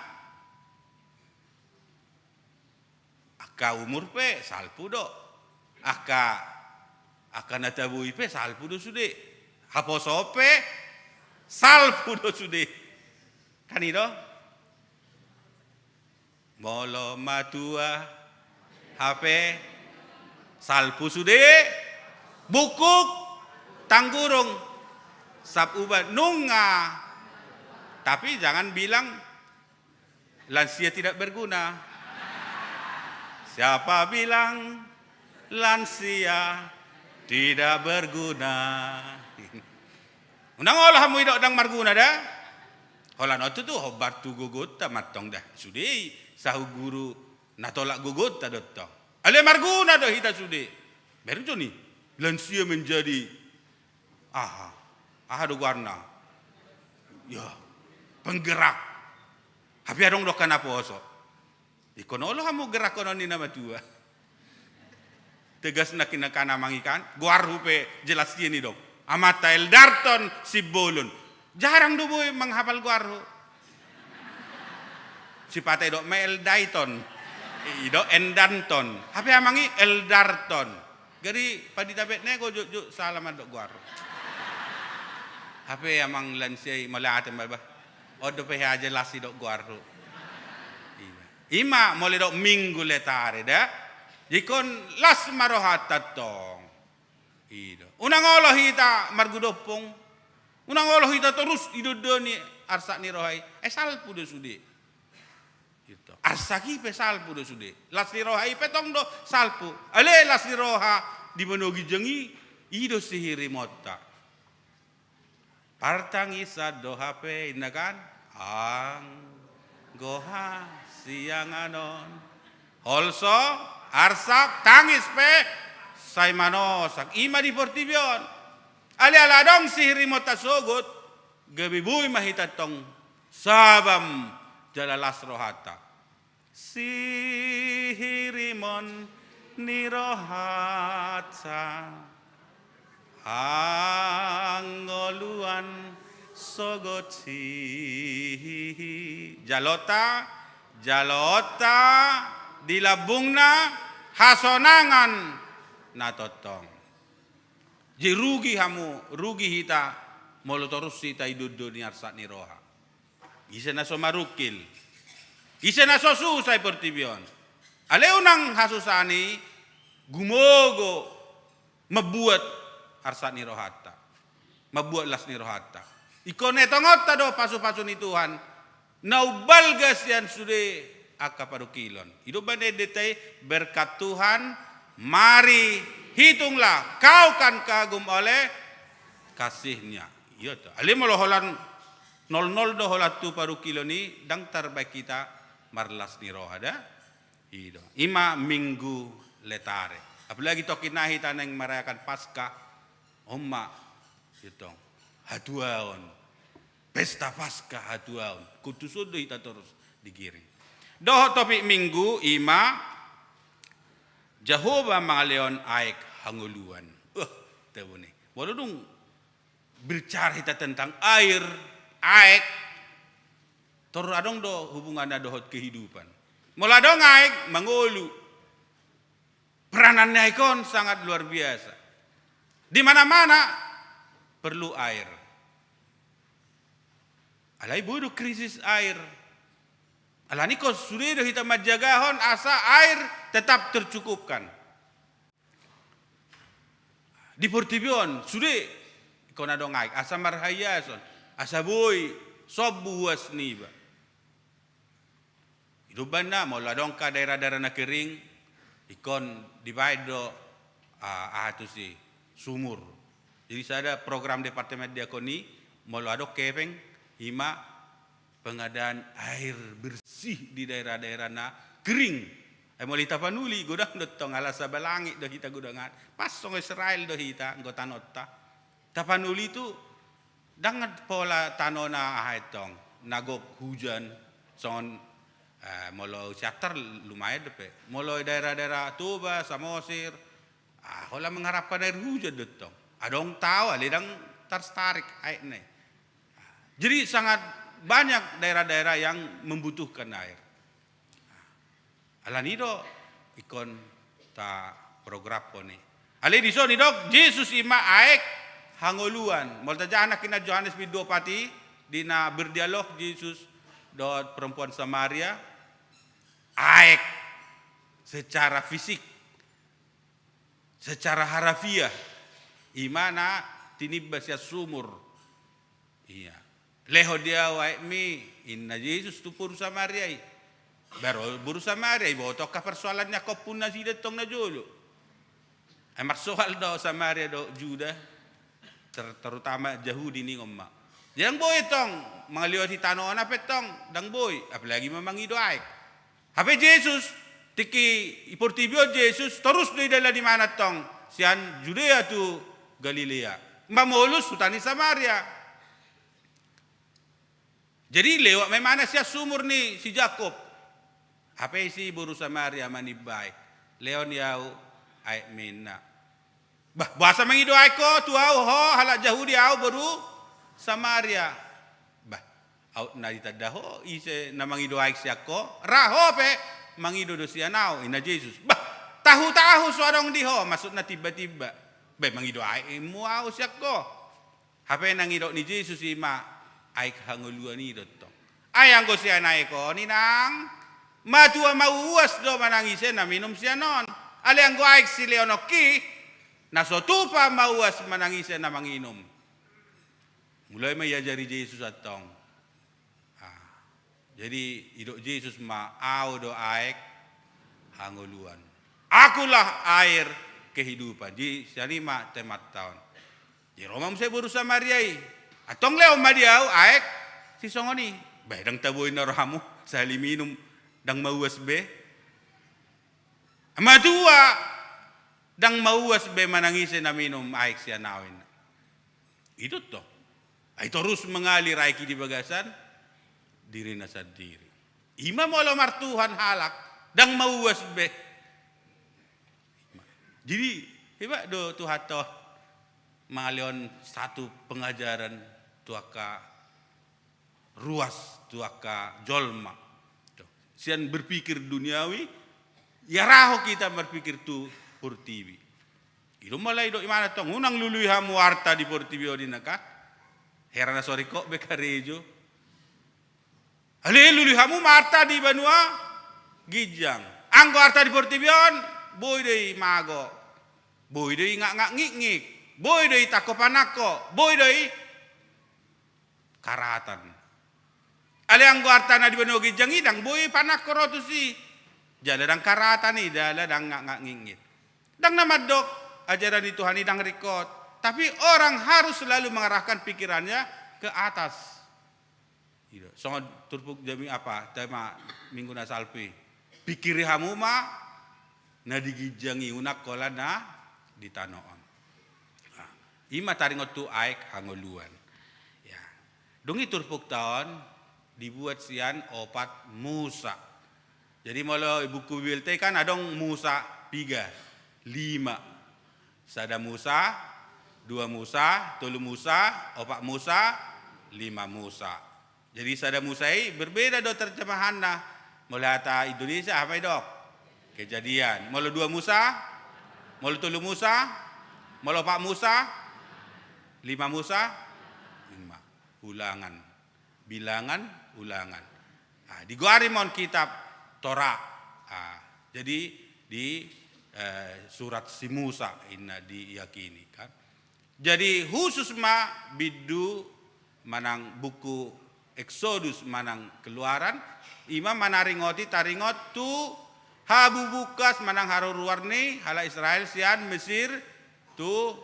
Angka umur pe salpu do. Angka, angka na tabo i pe salpu do sude. Haposo pe salpu do sude. Kan i do? Molo matua hape salpu sude, bungkuk, tanggurung, sap ubat nunga. Tapi jangan bilang lansia tidak berguna. Siapa bilang lansia tidak berguna? Unang olo hamu didok ndang marguna da. Holan on tutu hombar tu gogonta mantong da. Sude i sahat guru na tolap gogonta do tong. Alai marguna do hita sude. Berjoni lansia menjadi aha? Aha do goarna? Ya, penggerak. Hape adong do angka na poso. Ingkon olo hamu gerakhonon ni na matua. Tegas nangkin angka na mangikan, goarhu pe jelas sian i dong. Amanta Eldarton Simbolon. Jarang do boi manghapal goarhu. Sipata idok ma Eldaiton. Idok Endanton. Hape amang i Eldarton. Gari pandita betnai, go jotjot sala mandok goarhu. Hape amang lansia i mauliate ma bah. On dope hea jelas idok goarhu. Ima molo idok Minggu Letare da. Ingkon las ma rohanta tong. I do. Unang olo hita margodompong. Unang olo hita torus didondoni arsak ni roha i. Eh, salpu do sude. Gitu. Arsak i pe salpu do sude. Las ni roha i pe tong do salpu. Ale las ni roha di banua ginjang i, i do sihirimonta. Partangisan do hape inna kan? Anggo hasiangan on. Holso, arsak, tangis pe sai manosak. Ima di portibi on. Ale ala adong sihirimonta sogot, gabe boi ma hita tong sabam jala las rohanta. Sihirimon ni rohanta, hangoluan sogot si. Jaloonta, jaloonta di lambungna hasonangan na tongtong. Jadi rugi hamu, rugi hita, molo torus hita didondoni arsak ni roha. Ise na so marungkil? Ise na so susah di portibi on? Alai unang hasusaan i gumogo mambuat arsak ni rohanta, mambuat las ni rohanta. Ingkon etongonta do pasupasu ni Tuhan na umbalga sian sude angka parungkilon. I do umbahen endenta i, berkat Tuhan, mari hitunglah, kau kan kagum oleh kasihnya. Ia to. Alai molo holan nol nol do holan tu parungkilon i, ndang tarbaen hita marlas ni roha da. I do. Ima Minggu Letare. Apalagi tongkin nai hita naeng merayakan Paskah. On ma, i tong, hatuaon. Pesta Paskah hatuaon. Ingkon tuson do hita torus digiring. Dohot topik Minggu, ima Jahowa mangalehon aek hangoluan. Wah, tabo ni. Molo dung berbicara hita tentang air, aek, tor adong do hubunganna dohot kehidupan. Molo adong aek, mangolu. Peranan ni aek on sangat luar biasa. Di mana-mana perlu air. Alai boi do krisis air. Alani ingkon sude do hita manjagahon asa air tetap tercukupkan. Di portibi on sude ingkon adong aek asa marhaiason, asa boi sombu huas niba. I do umbahen na molo adong angka daerah-daerah na kering, ingkon dibaen do, ah, aha tusi, sumur. Jadi sada program Departemen Diakoni, molo adong hepeng, ima pengadaan air bersih di daerah-daerah na kering. Ai molo hita panuli, godang do tong, ala sabalangit do hita godang an. Pas songon Israel do hita, anggo tanonta. Tapanuli tu, ndang pola tanona aha i tong, na gok hujan, songon, eh, molo Siantar lumayan dope. Molo daerah-daerah Toba, Samosir, ah, holan mengharapkan air hujan do tong. Adong tao, alai ndang tartarik aekna i. Jadi sangat banyak daerah-daerah yang membutuhkan air. Alani do ingkon taprogramhon i. Alai dison didok Jesus ima aek hangoluan. Molo tajaha nangkinan Johannes bindu opat i, di na berdialog Jesus dohot perempuan Samaria, aek secara fisik, secara harafiah, ima na tinimba sian sumur. Ia. Lehon di ahu aekmi, ninna Jesus tu boru Samaria i. Baru boru Samaria i, iboto angka persoalan ni angka ompunna nasida tong na jolo. Ai marsoal do Samaria dohot Juda, ter-, terutama Jahudi ningon ma. Ndang boi tong, mangalehon i tanona pe tong, ndang boi, apalagi ma mangido aek. Hape Jesus, tingki i portibi on Jesus, torus do i dalan ni mana tong, sian Judea tu Galilea. Mamolus huta ni Samaria. Jadi lewat ma imana sian sumur ni si Jakob. Hape si boru Samaria manimbai. Lehon di ahu aekmi ninna. Bah, boasa mangido aek ho tu ahu, ho halak Jahudi, ahu boru Samaria. Bah, aut na ditanda ho ise na mangido aek sian ho, ra ho pe mangido do sian ahu, ninna Jesus. Bah, tahu-tahu so adong di ho, maksudna timba-timba. Bah, mangido aek immu ahu sian ho. Hape na nidok ni Jesus ima aek hangoluan i do tong. Ai anggo sian aek on inang, matua mauas do manang ise na minum sian on. Alai anggo aek silehononki, na so tupa mauas manang ise na manginum. Mulai ma iajari Jesus antong. Ah, jadi idok Jesus ma, ahu do aek hangoluan. Akulah air kehidupan. Jadi sian i ma temanta on. Jadi ro ma muse boru Samaria i. Antong lehon ma di ahu aek sisongon i. Bah, ndang tabo ninna rohamu, sahali minum ndang mauas be. Matua, ndang mauas be manang ise na minum aek sian ahu ninna. I do tong. Ai torus mengalir aek i di bagasan dirina sandiri. Ima molo martuhan halak, ndang mauas be. Jadi, hebat do Tuhanta on mangalehon satu pengajaran tu angka ruas, tu angka jolma. Sian berpikir duniawi, ia ra ho hita marpikir tu portibi. I do molo idok imana tong, unang lului hamu arta di portibi on ninna kan. Hera na so ringkot be karejo. Alai lului hamu ma arta di banua ginjang. Anggo arta di portibi on, boi do i mago. Boi do i ngak-ngak ngik-ngik. Boi do i tangko panangko. Boi do i karatan. Alai anggo arta na di banua ginjang i ndang boi panangko ro tusi. Jala ndang karatan i, jala ndang ngak-ngak ngik-ngik. Ndang na mandok ajaran ni Tuhan i ndang ringkot. Tapi orang harus selalu mengarahkan pikirannya ke atas. I do. Songon turpuk jami apa, tema minggu na salpu i. Pikiri hamu ma na di ginjang i, unang holan na di tano on. Nah, i ma taringot tu aek hangoluan. Ya. Dung i turpukta on dibuat sian opat musa. Jadi molo buku Bibelta i kan adong musa tiga, lima. Sada Musa, dua Musa, tolu Musa, opat Musa, lima Musa. Jadi sada Musa i berbeda do terjemahanna. Molo hata Indonesia aha ma didok? Kejadian. Molo dua Musa, molo tolu Musa, molo opat Musa, lima Musa, lima. Ulangan. Bilangan, Ulangan. Ah, digoari ma on kitab Torah. Ah, jadi di, eh, surat si Musa inna diyakini, kan. Jadi husus ma bindu manang buku Exodus manang Keluaran, ima manaringoti, taringot tu habubungkas manang haruruar ni halak Israel sian Mesir tu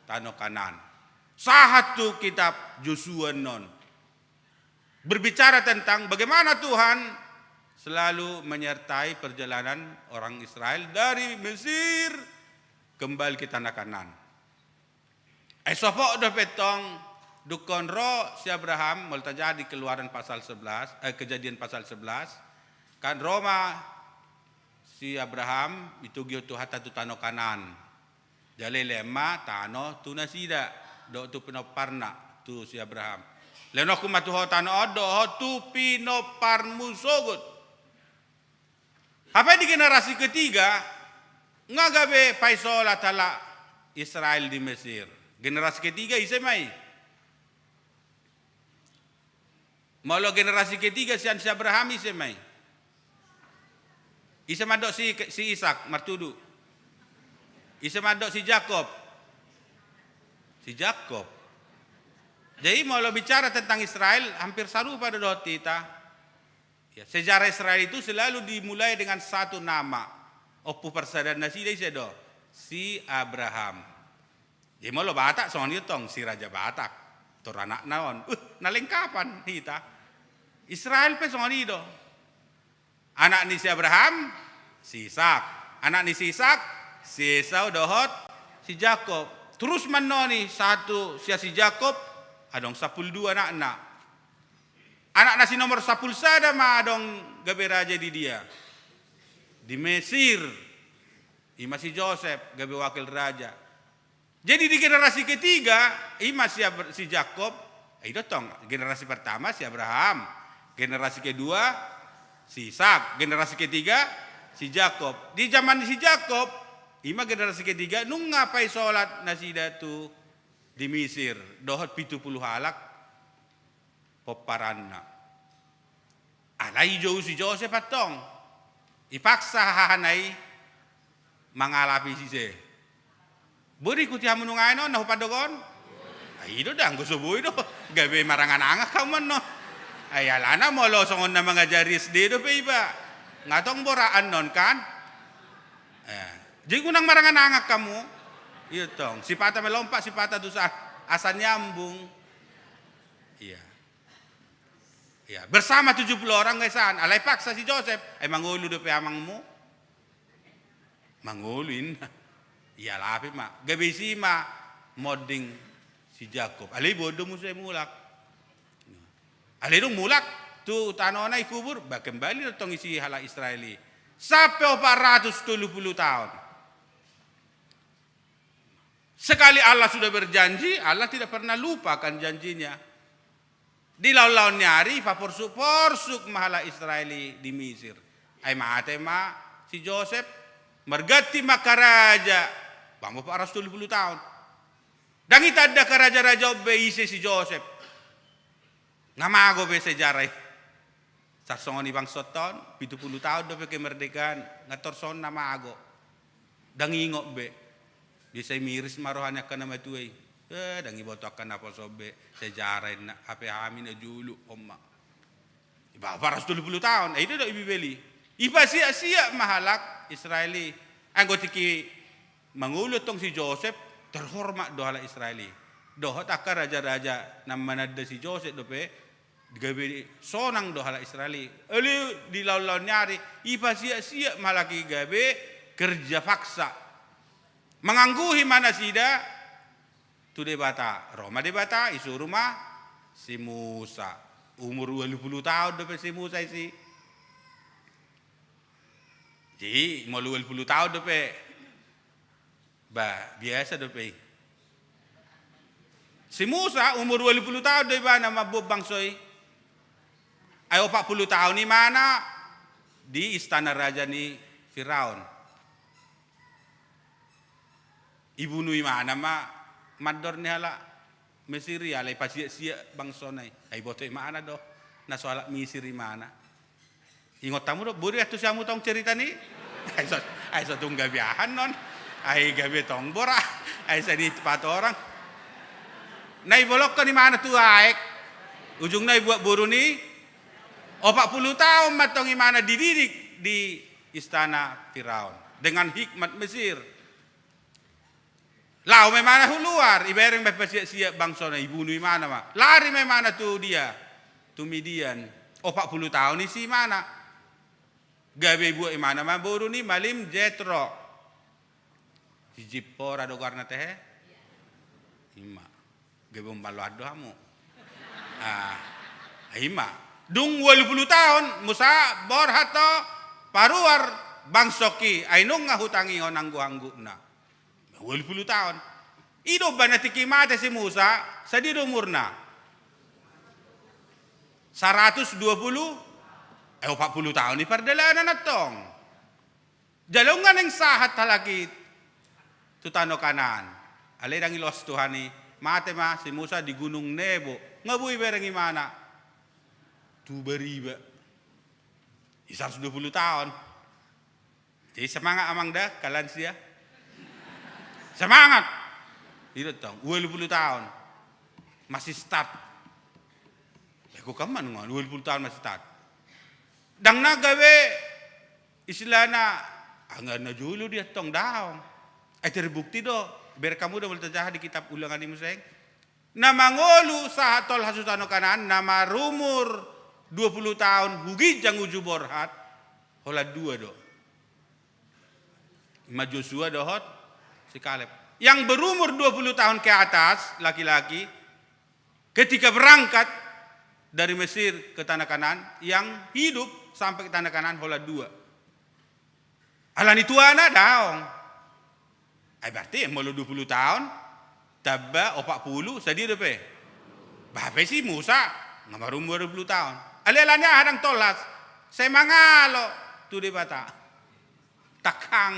tano Kanaan. Sahat tu kitab Josua annon. Berbicara tentang bagaimana Tuhan selalu menyertai perjalanan orang Israel dari Mesir kembali ke tanah Kanaan. Ai sopot dope tong, dungkon ro si Abraham, molo tajaha di Keluaran pasal sebelas, eh, Kejadian pasal sebelas, kan ro ma si Abraham ditogihon Tuhanta tu tano Kanaan. Jala dilehon ma tano tu nasida, dohot tu pinomparna, tu si Abraham. Lehononku ma tu ho tano on, dohot tu pinomparmu sogot. Hape di generasi ketiga, nga gabe paisolat halak Israel di Mesir. Generasi ketiga ise ma i? Molo generasi ketiga sian si Abraham ise ma i? Ise mandok si, si Ishak, martudu? Ise mandok si Jakob? Si Jakob. Jadi molo bicara tentang Israel, hampir sarupa do dohot hita. Ya, sejarah Israel itu selalu dimulai dengan satu nama. Ompu parsadaan nasida ise do? Si Abraham. Jadi molo Batak songon i tong, si Raja Batak, tor anakna on. Uh, na lengkapan hita. Israel pe songon i do. Anak ni si Abraham, si Ishak. Anak ni si Ishak, si Esau dohot si Jakob. Terus mannoni satu sian si Jakob, adong sampulu dua anakna. Anak na si nomor sampulu sada ma adong gabe raja di dia? Di Mesir. Ima si Josep gabe wakil raja. Jadi di generasi ketiga, ima si Abra-, si Jakob, eh, i do tong, generasi pertama si Abraham, generasi kedua si Ishak, generasi ketiga si Jakob. Di zaman si Jakob, ima generasi ketiga, nunga paisolat nasida tu di Misir, dohot pitu pulu halak pomparanna. Alai jou si Josep antong. Ipaksa hahana i mangalapi ise. Boi do ikuti hamu nunga i on na hupandok on? Ai i do da, anggo so boi do. Gabe marangan-angan hamu annon. Ai alana molo songon na mangajari S D dope iba. Nga tong borat annon kan? Eh, jadi unang marangan-angan hamu. Iya tong, sipata melompat, sipata tusa, asa nyambung. Iya. Iya, bersama tujuh puluh orang gasan, alai paksa si Josep, ai mangolu dope amangmu. Mangolu inna. Ialap i ma, gabe disi ma monding si Jakob. Alai boan do muse mulak. Alai dung mulak tu tanona i kubur, bah, kembali do tong isi halak Israel i. Sampe opat ratus tolu pulu taon. Sekali Allah sudah berjanji, Allah tidak pernah lupa akan janjinya. Di laon-laon ni ari, paporsuk-porsuk ma halak Israel i di Misir. Ai mate ma si Josep, marganti ma angka raja, bang opat ratus tolu pulu taon. Ndang itanda angka raja-raja on be ise si Josep. Nga mago be sejarah i. Tarsongon i bangso on, pitu pulu taon dope kemerdekaan, nga tor songon na mago. Ndang ingot be. Biasa i miris ma roha ni angka na matua i. Eh, ndang iboto angka naposo be sejarah inna, hape hami na jolo on ma. Bah, opat ratus tolu pulu taon, eh, i do didok i Bibel i. Ipasiak-siak ma halak Israel i. Anggo tingki mangolu tong si Josep, terhormat do halak Israel i. Dohot angka raja-raja na mananda si Josep dope, gabe sonang do halak Israel i. Alai di laon-laon ni ari, ipasiak-siak ma halak i gabe kerja paksa. Mangangguhi ma nasida tu Debata. Ro ma Debata, isuru ma si Musa. Umur ualu pulu taon dope si Musa isi. Jadi molo ualu pulu taon dope, ba biasa dope i. Si Musa umur ualu pulu taon do ibana mamboan bangso i. Ai opat pulu taon imana di istana raja ni Firaun. Ibunu imana ma mandor ni halak Mesir i, alai pasiak-siak bangsona i. Ai boto imana do na so halak Misir imana. Ingot hamu do, boru i antusi hamu tong cerita ni? Ai so, ai so tung gabe aha annon. Ai gabe tong boru, ai sai dipatorang. Na ibolongkon imana tu aek. Ujungna ibuat boru ni. Opat pulu taon ma tong imana dididik di istana Firaun dengan hikmat Mesir. Laho ma imana hu luar, ibereng ma pasiak-siak bangsona, ibunu imana ma. Lari ma imana tu dia, tu Midian. Opat pulu taon isi imana. Gabe ibuat imana ma boru ni malim Jetro. Si Jippora do goarna tehe? Ima. Gabe umbalu ado hamu. Ah, ima. Dung ualu pulu taon, Musa borhat do paruar bangsongki, ai nunga hutangihon anggup-anggupna. Ualu pulu taon. I do umbahen tingki mate si Musa, sadia do umurna? Saratus dua pulu, eh, opat pulu taon i pardalanan antong. Jala nunga naeng sahat halak i tu tano Kanaan. Alai ndang iloas Tuhan i, mate ma si Musa di Gunung Nebo. Nga boi ibereng imana tu bariba. I saratus dua pulu taon. Jadi semangat amang da, kalansia. Semangat. I do tong, ualu pulu taon. Masih start. Beko kaman ngon, ualu pulu taon masih start. Ndang na gabe istilahna, anggo na jolo dia tong daong. Ai terbukti do, bereng hamu do molo tajaha di kitab Ulangan i muse. Na mangolu sahat tolhas tu tano Kanaan, na marumur dua pulu taon hu ginjang uju borhat, holan dua do. Ima Josua dohot si Kaleb. Yang berumur dua puluh tahun ke atas, laki-laki, ketika berangkat dari Mesir ke tanah Kanaan, yang hidup sampai ke tanah Kanaan holan dua. Alani tuana daong. Ai berarti molo dua puluh taon tamba opat pulu, sadia dope? Bape si Musa nga marumur dua puluh taon. Alai alani aha ndang tolhas? Sai mangalo tu Debata. Tangkang.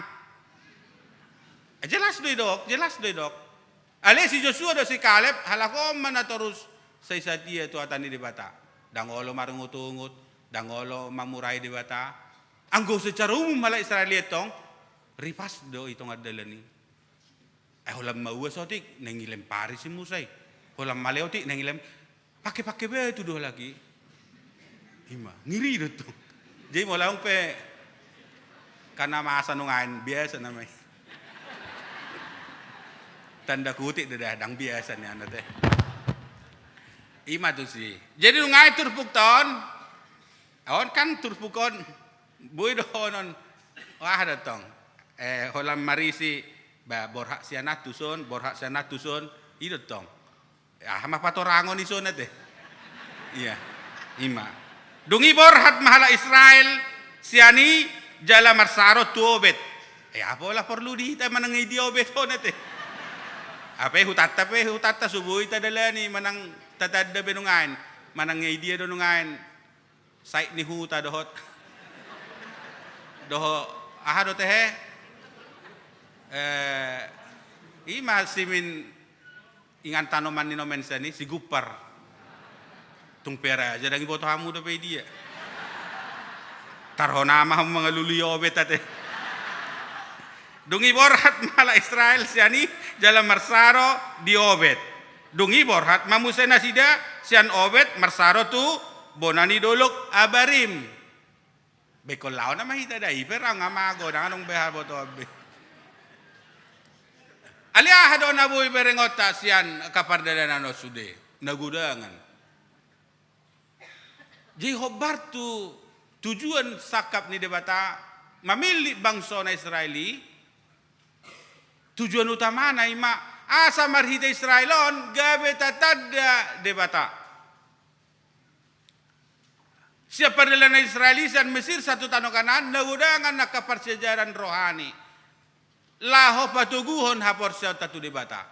Jelas do idok, jelas do idok. Alai si Josua dohot si Kaleb, halak on ma na torus sai satia tu hata ni Debata. Ndang olo marungut-ungut, ndang olo mamurai Debata. Anggo secara umum halak Israel i antong, ripas do i tonga dalan i. Ai holan maua saotik, naeng dilempari si Musa i. Holan male otik, naeng dilem-, pake-pake batu do halak i. Ima, ngeri do tong. Jadi molo adong pe, karena masa nuaeng biasa nama i. Tanda kutip do da, ndang biasa nian ate. Ima tusi. Jadi nuaeng turpukta on, on kan turpuk on, boi do on, on. Aha do tong. Eh, holan marisi, ba, borhat sian an tu son, borhat sian an tu son, i do tong. Aha ma patorangon i son ate? Ia, ima. Dung i borhat ma halak Israel sian i jala marsaro tu Obed. Eh, aha pola porlu di hita manang i dia Obed on ate? Hape hutanta pe, hutanta so boi tadalani manang tatanda be nuaeng. Manang i dia do nuaeng. Saik ni huta dohot. Dohot, aha do tehe? Eh, ima simin ingan tanoman ni nomen sian i, si Gumpar. Tung pe raja ndang iboto hamu dope i dia. Tarhona ma hamu mangalului Obed ate. Dung i borhat ma halak Israel sian i jala marsaro di Obed. Dung i borhat ma muse nasida sian Obed marsaro tu bona ni dolok Abarim. Bengkon laho nama hita da i pe ra nga mago, ndang adong be hal botoon be. Alai aha do na boi berengonta sian angka pardalanan on sude? Na godangan. Jadi hombar tu tujuan sangkap ni Debata mamillit bangsona Israel i, tujuan utamana ima asa marhite Israel on gabe tatanda Debata. Sian pardalanan Israel i sian Mesir sahat tu tano Kanaan, na godangan angka parsiajaran rohani laho patoguhon haporseaonta tu Debata.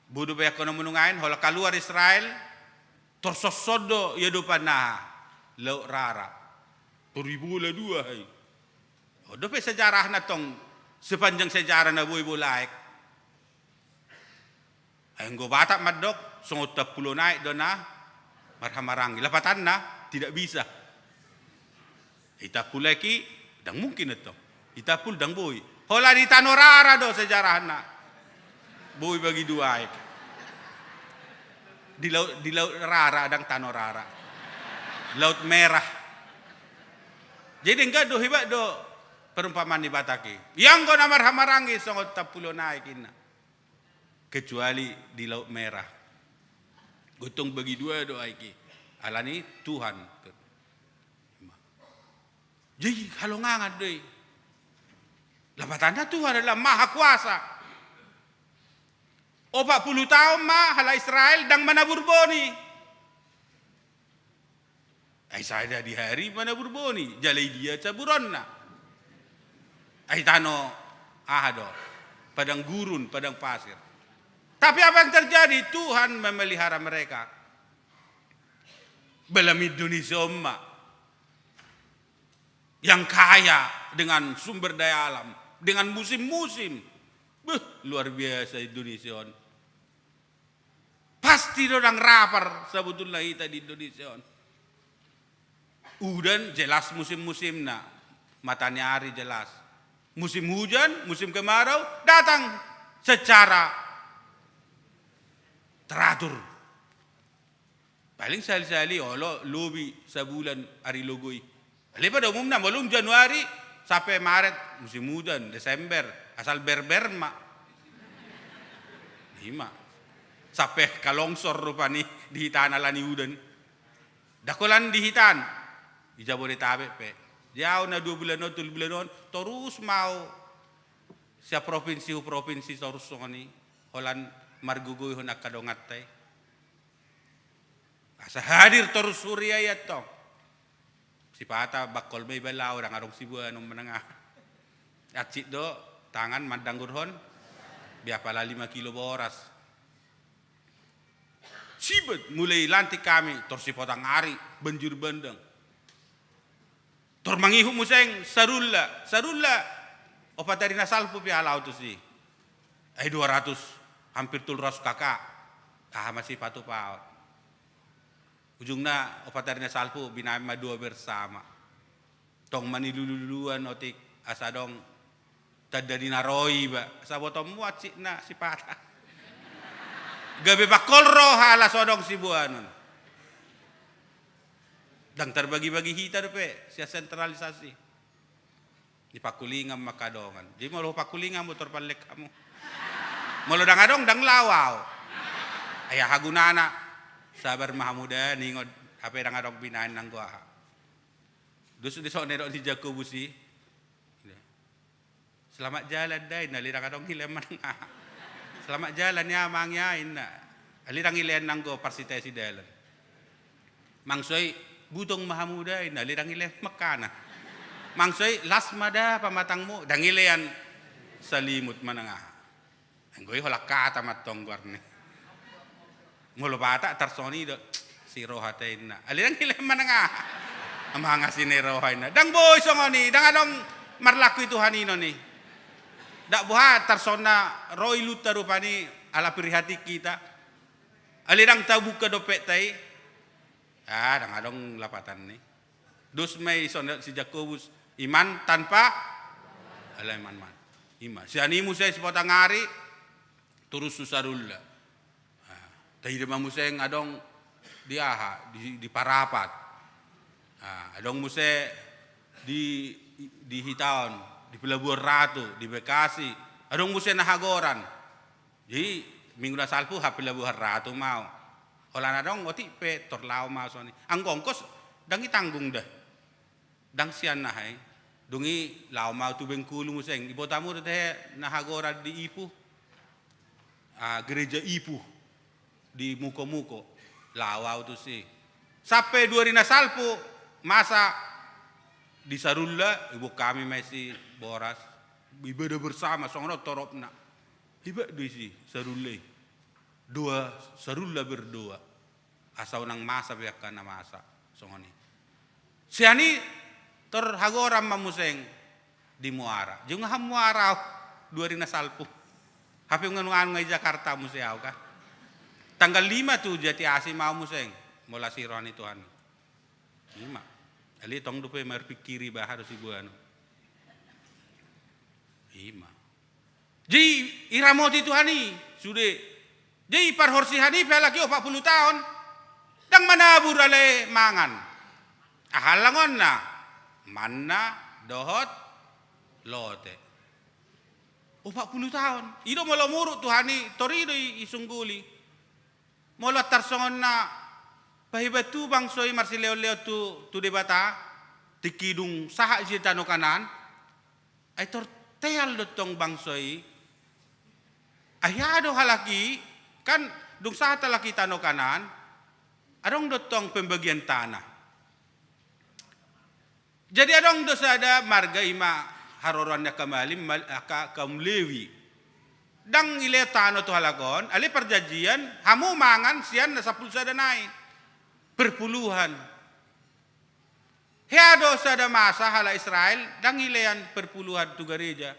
Boi do pe angka na muna nuaeng, holan kaluar Israel, tor songon do i adopan aha, Laut Rara. Tor dibola dua i. On dope sejarahna tong, sepanjang sejarah na boi bola aek. Ai anggo Batak mandok, songon tampulon aek do na marhahamaranggi. Lapatanna, tidak bisa. Itampul aek i, ndang mungkin antong. Itampul ndang boi. Holan di Tano Rara do sejarahna boi bagi dua aek. Di laut, di Laut Rara, ndang Tano Rara. Laut Merah. Jadi denggan do, hebat do perumpamaan ni Batak i. Ia anggo na marhahamaranggi songon tampulon aek inna. Kecuali di Laut Merah. Gotong bagi dua do aek i. Alani Tuhan. Jadi halongangan do i. Lapatanna Tuhan adalah maha kuasa. Opat pulu taon ma halak Israel ndang manabur boni. Ai sada di hari manabur boni, jala i dia caburonna. Ai tano aha do, padang gurun, padang pasir. Tapi apa yang terjadi? Tuhan memelihara mereka. Balam Indonesia on ma yang kaya dengan sumber daya alam, dengan musim-musim. Beuh, luar biasa Indonesia on. Pasti do ndang rapar sabotulna hita di Indonesia on. Udan jelas musim-musimna, mataniari jelas. Musim hujan, musim kemarau datang secara teratur. Paling sahali-sahali olo lobi sabulan ari logo i. Alai pada umumna molo Januari sampe Maret musim hujan, Desember asal berber ma. Ima. Sampe kalongsor rupani di hitana alani udan. Ndang holan di hitana, di Jabodetabek pe. Di au na dua bulan on, tolu bulan on, torus ma au sian provinsi hu provinsi torus songon i. Holan margogoihon angka donganta i. Asa hadir torus huria i antong. Sipata bangkol ma iba laho, ndang adong siboanon manang aha. Hansit do tangan mandanggurhon, be apala lima kilo boras. Sibet, mulai lantik hami, tor sipotang ari, banjir bandang. Tor mangihut muse Sarulla, Sarulla, opat ari na salpu pe au tusi. Ai dua ratus, hampir tolu ratus K K. Aha ma sipatupaon. Ujungna opat ari na salpu binaen ma doa bersama. Tong manilulu-luluan otik asa adong tanda ni na ro iba. Sabotonmu hansitna sipata. Gabe bangkol roha ala so adong siboanon. Ndang tarbagi-bagi hita dope sian sentralisasi. Dipangkulingan ma angka dongan. Jadi molo hupangkulingan, mutor pallek hamu. Molo ndang adong, ndang laho au. Ai aha gunana? Sabar ma hamu da, ningon, hape ndang adong binaen nanggo aha. Dos do songon na nidok ni Jakobus i. Selamat jalan da inna, alai ndang adong ilean manang aha. Selamat jalan ya amang ya inna. Alai ndang ilean nanggo parsitae sidalan. Mansai butong ma hamu da inna, alai ndang ilean mangkana. Mansai las ma da pamatangmu, ndang ilean salimut manang aha. Anggo i holan hata ma antong goarna. Molo Batak tarsongon i do, si roha ta inna. Alai ndang ilean manang aha. Amang asi ni roha inna. Ndang boi songon i, ndang adong marlaku i tu haninon i. Ndang boha tarsongon na ro ilunta rupani ala prihatin hita. Alai ndang tabuka dompetta i. Ah, ndang adong lapatanna i. Dos ma i songon si Jakobus, iman tanpa, ala iman man. Ima, sian i muse sipotang ari, torus tu Sarulla. Ah, taida ma muse adong di aha, di, di Parapat. Ah, adong muse di, di hita on, di Pelabuhan Ratu, di Bekasi. Adong muse Nahagoran. Jadi minggu na salpu ha Pelabuhan Ratu ma au. Holan adong otik pe tor laho ma au songon i. Anggo ongkos ndang itanggung da. Ndang sian aha i. Dung i laho ma au tu Bengkulu muse. Iboto hamu do tahe Nahagoran di Ipuh. Ah, gereja Ipuh di Mukomuko. Laho au tusi. Sampe dua ari na salpu masa di Sarulla, iboan hami ma isi boras, ibadah bersama, songon on toropna. Iba do isi Sarulla i. Doa, Sarulla berdoa. Asa unang masa be angka na masa, songon i. Sian i tor hagoran ma muse di Muara. Jung aha Muara au, dua ari na salpu. Hape ungan-ungan ngai Jakarta muse au ka. Tanggal lima tu Jatiasi ma au muse, molo asi roha ni Tuhan. Ima. Alai tong dope marpingkiri baha do siboan on. Ima. Jadi iramoti Tuhan i sude. Jadi parhorsihan i pe halak i opat pulu taon ndang manabur alai mangan. Aha langonna? Manna dohot lote. Opat pulu taon. I do molo muruk Tuhan i, tor i do i, isungguli. Molo tarsongonna pahibat tu bangso i marsilehon-lehon tu, tu Debata, tingki dung sahat sian tano Kanaan, ai tor teal do tong bangso i. Ai aha do halak i, kan dung sahat halak i tano Kanaan, adong do tong pembagian tanah. Jadi adong do sada marga ima haroroan ni angka malim, mal-, angka kaum Lewi. Ndang ilehon tano tu halak on, alai parjanjian, hamu mangan sian na sampulu sada nai. Perpuluhan. Hea do sada masa halak Israel, ndang ilehon perpuluhan tu gareja.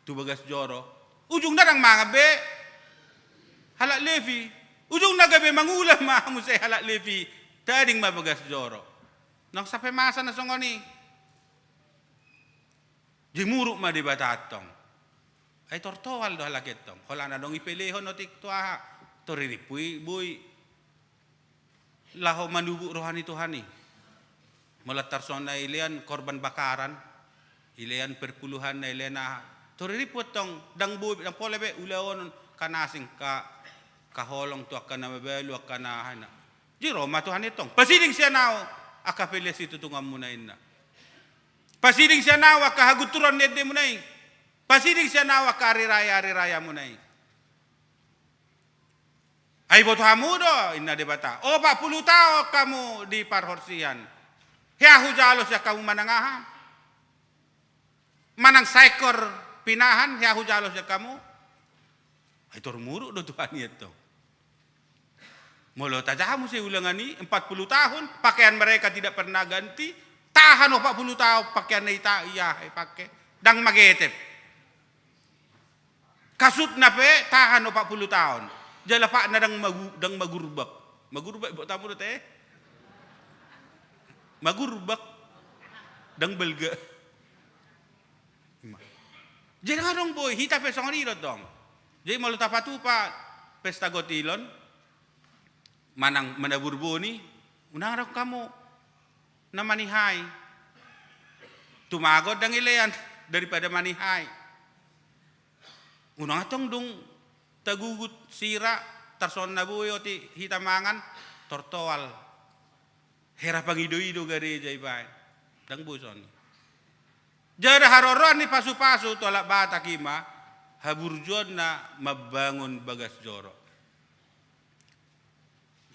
Tu bagas joro. Ujungna ndang mangan be halak Lewi. Ujungna gabe mangula ma muse halak Lewi. Tading ma bagas joro. Nang sampe masa na songon i. Jimuruk ma Debata antong. Ai tor toal do halak i antong. Holan adong ipelehon otik tu aha. Tor irimpu i boi. Laho manubuk roha ni Tuhan i. Molo tarsongon na ilehon korban bakaran, ilehon perpuluhanna, ilehon aha. Tor irimpu antong, ndang boi, ndang pola be ulaonon, angka na asing, angka, angka holong tu angka na mabalu, angka na aha na. Jadi ro ma Tuhan i antong. Pasiding sian ahu angka pelean situtunganmuna inna. Pasiding sian ahu angka hagunturon ni endemuna i. Pasiding sian ahu angka ari raya, ari rayamuna i. Ai boto hamu do, inna Debata. Opat pulu taon hamu di parhorsihan. Hea hujalo sian hamu manang aha? Manang saekor pinahan, hea hujalo sian hamu? Ai tor muruk do Tuhan i antong. Molo tajaha muse ulangan i, empat puluh tahun, pakaian mereka tidak pernah ganti, tahan opat puluh taon pakaian na i ta-, ia, i pake. Ndang magetep. Kasutna pe tahan opat puluh taon. Jala patna ndang magu-, ndang magurbak. Magurbak, iboto hamu do te? Magurbak. Ndang balga. Ima. Jadi ndang adong boi, hita pe songon i do tong. Jadi molo tapatupa pesta gotilon, manang manabur boni, unang adong hamu na manihai. Tumagon ndang ilean daripada manihai. Unang antong dung tagugut sira, tarsongon na boi otik hita mangan, tortoal. Hera pangido-ido gareja ibaen. Ndang boi songon i. Jala haroroan ni pasu-pasu tu halak Batak ima, haburjuonna mambangun bagas joro.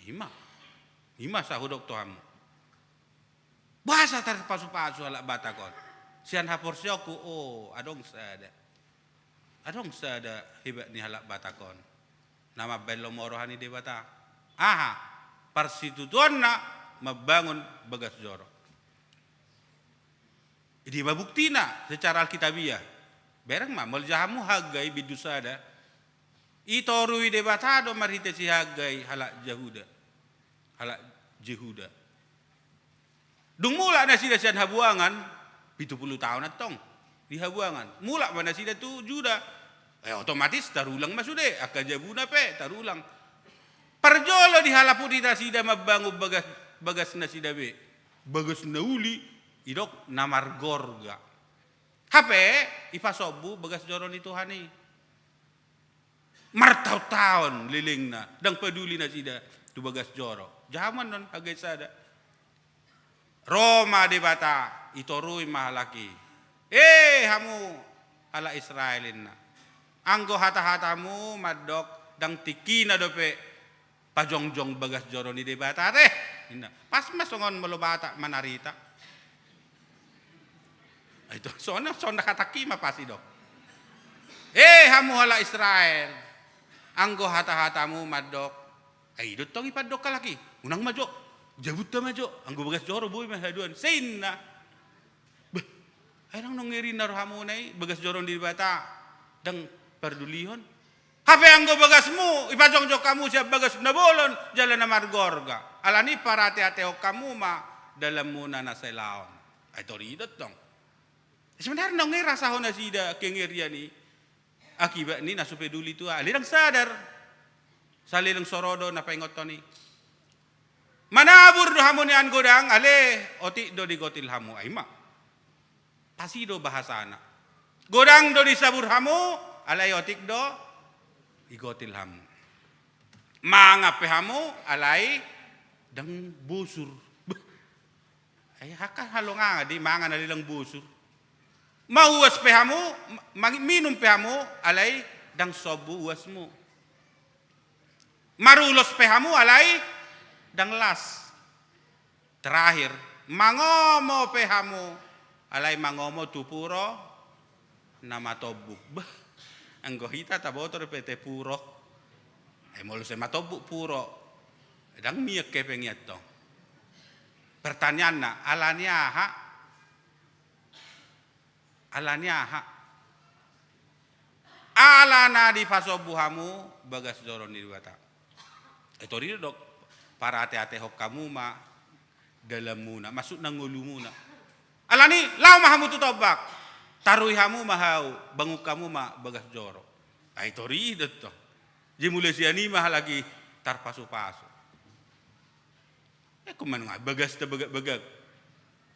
Ima. Ima sa hudok tu hamu. Boasa tarpasu-pasu halak Batak on? Sian haporseaonku, o, adong sada. Adong sada hebat ni halak Batak on. Na mambaen lomo roha ni Debata. Aha? Parsitutuonna mambangun bagas joro. Di ma buktina secara alkitabiah? Bereng ma, molo jaha hamu Haggai bindu sada. Itorui Debata do marhite si Haggai halak Jahuda. Halak Jehuda. Dung mulak nasida sian habuangan, pitu puluh taon antong di habuangan. Mulak ma nasida tu Juda. Eh, otomatis tarulang ma sude, angka jabuna pe tarulang. Parjolo dihalapuni nasida mambangun bagas, bagas nasida be. Bagas na uli, didok na margorga. Hape, ipasombu bagas joro ni Tuhan i. Martaon-taon lelengna, ndang paduli nasida tu bagas joro. Jaha ma annon Haggai sada. Ro ma Debata, itorui ma halak i. Eh, hamu halak Israel, inna. Anggo hata-hatamu mandok, ndang tingkina dope pajongjong bagas joro ni Debata, teh. Ninna, pas ma songon molo Batak manarita. Ai tu, songon, songon hatangki ma pas i do. Eh, hamu halak Israel, anggo hata-hatamu mandok, ai i do tong i pandok halak i. Unang ma jo, jabunta ma jo, anggo bagas joro boi ma haduan. Sai ninna. Bah, ai ndang nangkin ninna rohamuna i, bagas joro ni Debata, ndang pardulihon. Hape anggo bagasmu, ipajongjong hamu sian bagas na bolon, jala na margorga. Alani i parateatehon hamu ma dalanmuna na salelengon. Ai tori do tong. Sebenarna nunga rasahon nasida kengerian i. Akibat ni na so peduli Tuhan. Ale ndang sadar. Saleleng so ro do na paingothon i. Manabur do hamu nian godang, ale otik do digotil hamu. Ai ma. Pas i do bahasana. Godang do disabur hamu, alai otik do digotil hamu. Mangan pe hamu, alai ndang bosur. Beh. Ai haka halongangan di mangan alai ndang bosur. Mauas pe hamu, ma-, minum pe hamu, alai ndang sombu uasmu. Marulos pe hamu, alai ndang las. Terakhir, mangomo pe hamu, alai mangomo tu puro na matombuk. Bah, anggo hita taboto dope te puro. Ai molo sai matombuk puro, ndang mian hepeng i antong. Pertanyaanna, alani aha? Alani aha? Ala na dipasombu hamu bagas joro ni Debata. Ai tori do didok, parateatehon hamu ma dalanmuna, maksudna ngolumuna. Alani, laho ma hamu tu tombak, tarui hamu ma hau, bangun hamu ma bagas joro. Ai tori do tong. Jadi mulai sian i ma halak i tarpasupasu. Eh, ingkon manang bagasta bagak-bagak.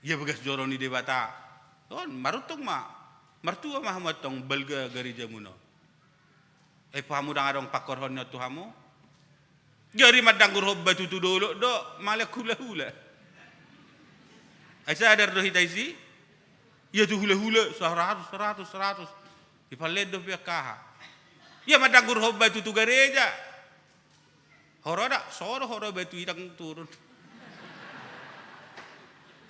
Ia bagas joro ni Debata. On, maruntung ma. Martua ma hamu antong balga garejamuna on. Eh, pahamu ndang adong pangkorhon ni on tu hamu? Gari mandanggur hot batu tu dolok do, male hula-hula. Ai sadar do hita disi? Ia tu hula-hula, saratus, saratus, saratus. Ipallen do pe angka aha. Ia mandanggur hot batu tu gareja. Ho ro da, so do ho ro batu i ndang turun.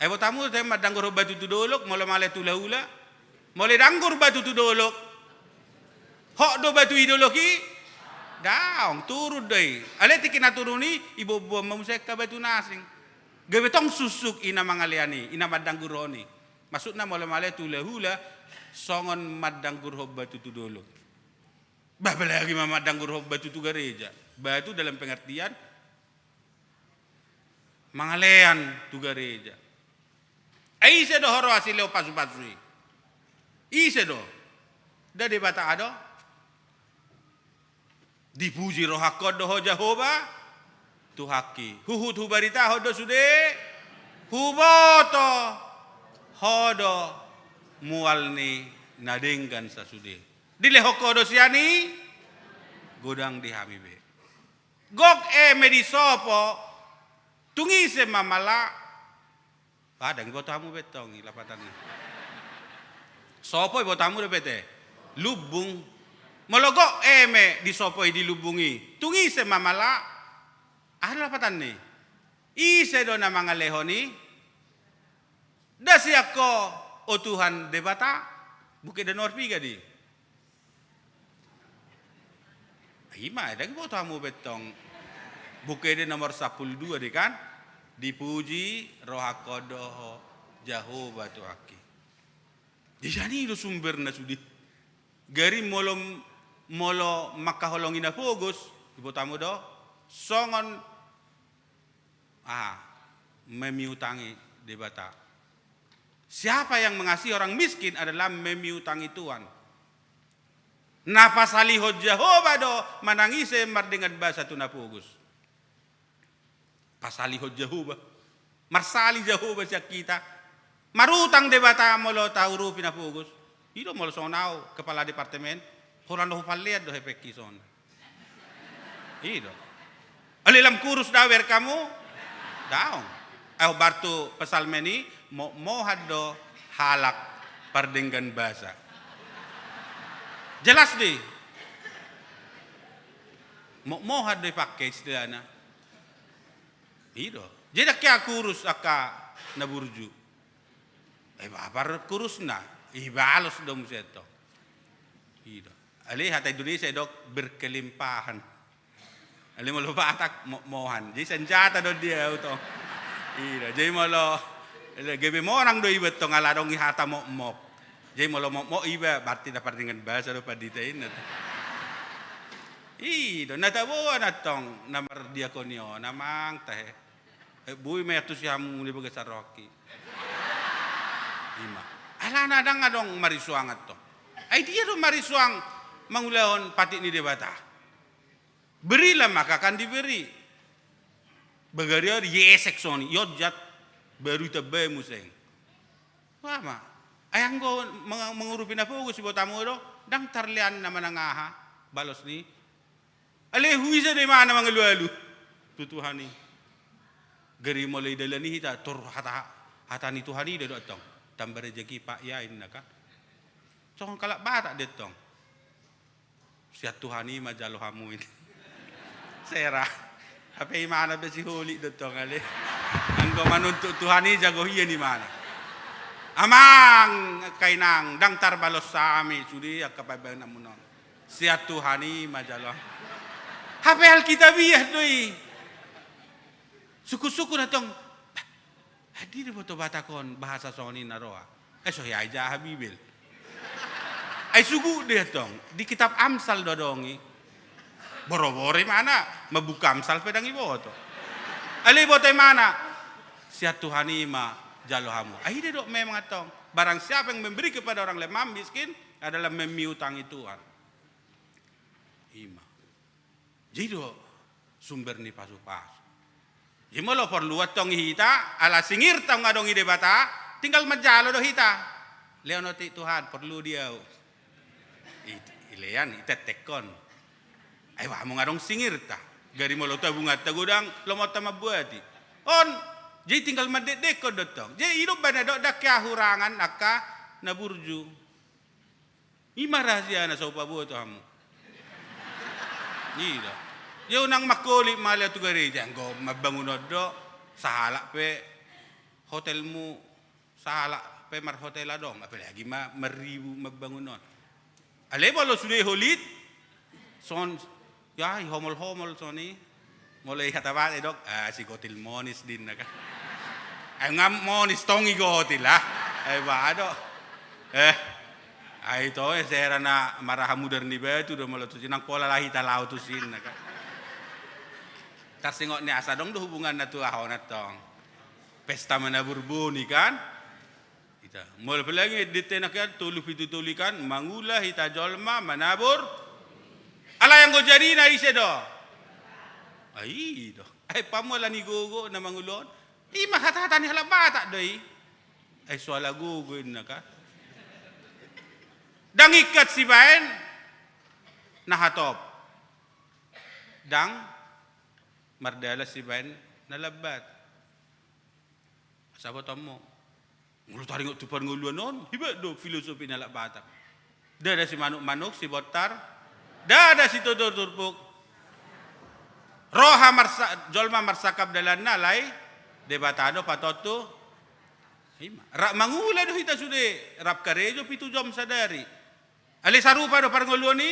Ai boto hamu te mandanggur hot batu tu dolok, molo male tu hula-hula. Molo idanggur batu tu dolok. Hot do batu i dolok i? Daong, turun do i. Alai tingki na turun i, iboan-boan ma muse angka batu na asing. Gabe tong suksuk i na mangalean i, i na mandanggurhon i. Maksudna molo male tu hula-hula, songon mandanggur hot batu tu dolok. Bah, apalagi ma mandanggur hot batu tu gareja. Batu dalam pengertian mangalean tu gareja. Ai ise do ho ro asi lehon pasu-pasu i? Ise do? Nda Debata do? Dipuji rohangkon do ho Jahowa Tuhanki. Huhut hubaritahon do sude, huboto ho do mual ni na denggan sasude. Dilehon ho do sian i, godang di hami be. Gok eme disopo, tung ise ma mala. Ah, ndang iboto hamu be tong i lapatanna. Sopo iboto hamu dope te? Lumbung. Molo gok eme disopo i di lumbung i, tung ise ma mala. Aha do lapatanna i? Ise do na mangalehon i? Nda sian ho, o Tuhan Debata. Buku Ende nomor piga di? Ima, ndang iboto hamu be tong. Buku Ende nomor sampulu dua di kan. Dipuji rohangkon do ho Jahowa Tuhanki. Di sian i do sumberna sude. Gari molo, molo mangkaholongi na pogos, iboto hamu do? Songon, ah, memiutangi Debata. Siapa yang mengasihi orang miskin adalah memiutangi Tuhan. Na pasalihon Jahowa do manang ise mardenggan basa tu na pogos. Pasalihon Jahowa. Marsali Jahowa sian hita. Marutang Debata molo taurupi na pogos. I do molo songon au, kepala departemen. Holan do hupallean do hepengki songon. I do. Ale lam kurus da berek hamu? Daong. Ai hombar tu psalmen i, mo-, mohan do halak pardenggan basa. Jelas do i. Mo-, mohan do ipake istilahna. I do. Jadi angka kurus angka na burju. Eh, babar kurusna. Ibalos do muse tong. I do. Ale hata Indonesia dok berkelimpahan. Ale molo Batak mokmohan. Jadi sanjata do dia au tong. I do. Jadi molo gabe monang do iba tong ala adong i hata mokmok. Jadi molo mokmok iba berarti na pardenggan basa do pandita i na. I do, na taboan antong na mardiakoni on, amang tahe. Eh, boi ma i antusi hamu di bagasan rohangki. Ima. Alana ndang adong marisuang antong. Ai dia do marisuang mangulahon patik ni Debata. Berilah maka akan diberi. Bagari ari iesek songon i, ionjat, baru itambai muse. Ua ma. Ai anggo meng-, mengurupi na pogu sibotamu do, ndang tarlean na manang aha balos ni. Ale huisa do imana mangalualu tu Tuhan i. Gari molo i dalan i hita tor hata, hata ni Tuhan i do antong. Tamba rejeki pak ya inna kan. Songon halak Batak do antong. Sian Tuhan i ma jalo hamu i. Sera. Hape imana pe siholit do tong ale. Anggo manuntut Tuhan i jago hian imana. Amang, angka inang, ndang tarbalos hami sude angka pambahenanmuna on. Sian Tuhan i ma jalo hamu. Hape Alkitabiah do i. Sungkun-sungkun antong. Bah, handi do boto Batak on bahasa songon i na roa. Eh, so hea i jaha Bibel. Ai sugut do i antong. Di kitab Amsal do adong i. Boro-boro imana mambuka Amsal pe ndang iboto. Ale iboto imana. Sian Tuhan i ma jalo hamu. Ai i do didok memang antong. Barang siapa yang memberi kepada orang lemah miskin adalah memiutangi Tuhan. Ima. Jadi do sumber ni pasu-pasu. Jadi molo porlu antong hita, ala singirta nga adong i Debata, tinggal manjalo do hita. Lean otik Tuhan, porlu di au. I, ilean, itettekkon. Ai ba molo nga adong singirta. Gari molo tabunganta godang, lomonta mambuati. On, jadi tinggal mandekdekkon do tong. Jadi i do umbahen na didok ndang keahurangan angka na burju. Ima rahasiana so hupaboto hamu. I do. Ia unang mangkolit ma ale tu gareja, anggo mambangun on do, sahalak pe hotelmu, sahalak pe marhotel adong, apalagi ma marribu mambangun on. Ale molo sude holit, son Ya, ihomol-homol songon i. Molo i hata Batak didok, ah, si gotil monis do inna kan. Ai nga monis tong i gotil ah. Ai ba do. Eh. Ai to, eh, sera na maraha mudar ni batu do molo tusi, nang pola lah hita laho tusi inna kan. Tarsingot ni asa adong do hubunganna tu aha on antong. Pesta manabur boni kan. Hita. Molo apalagi di tena kan, tolu pitu tolu i kan, mangula hita jolma manabur. Alai anggo jarina ise do? Ai i do. Ai pamuala ni gogo na mangulahon. I ma hata-hata ni halak Batak do i. Ai so ala gogo inna kan. Ndang ingkat sibaen na hatop. Ndang mardalan sibaen na lambat. Sabotonmu. Molo taringot tu parngoluan on, hebat do filosofi ni halak Batak. Ndada simanuk-manuk, sibontar. Ndada siturpuk-turpuk. Roha marsa-, jolma marsangkap dalanna alai Debata do patontu. Ima. Rap mangula do hita sude, rap karejo pitu jom sadari. Ale sarupa do parngoluon i?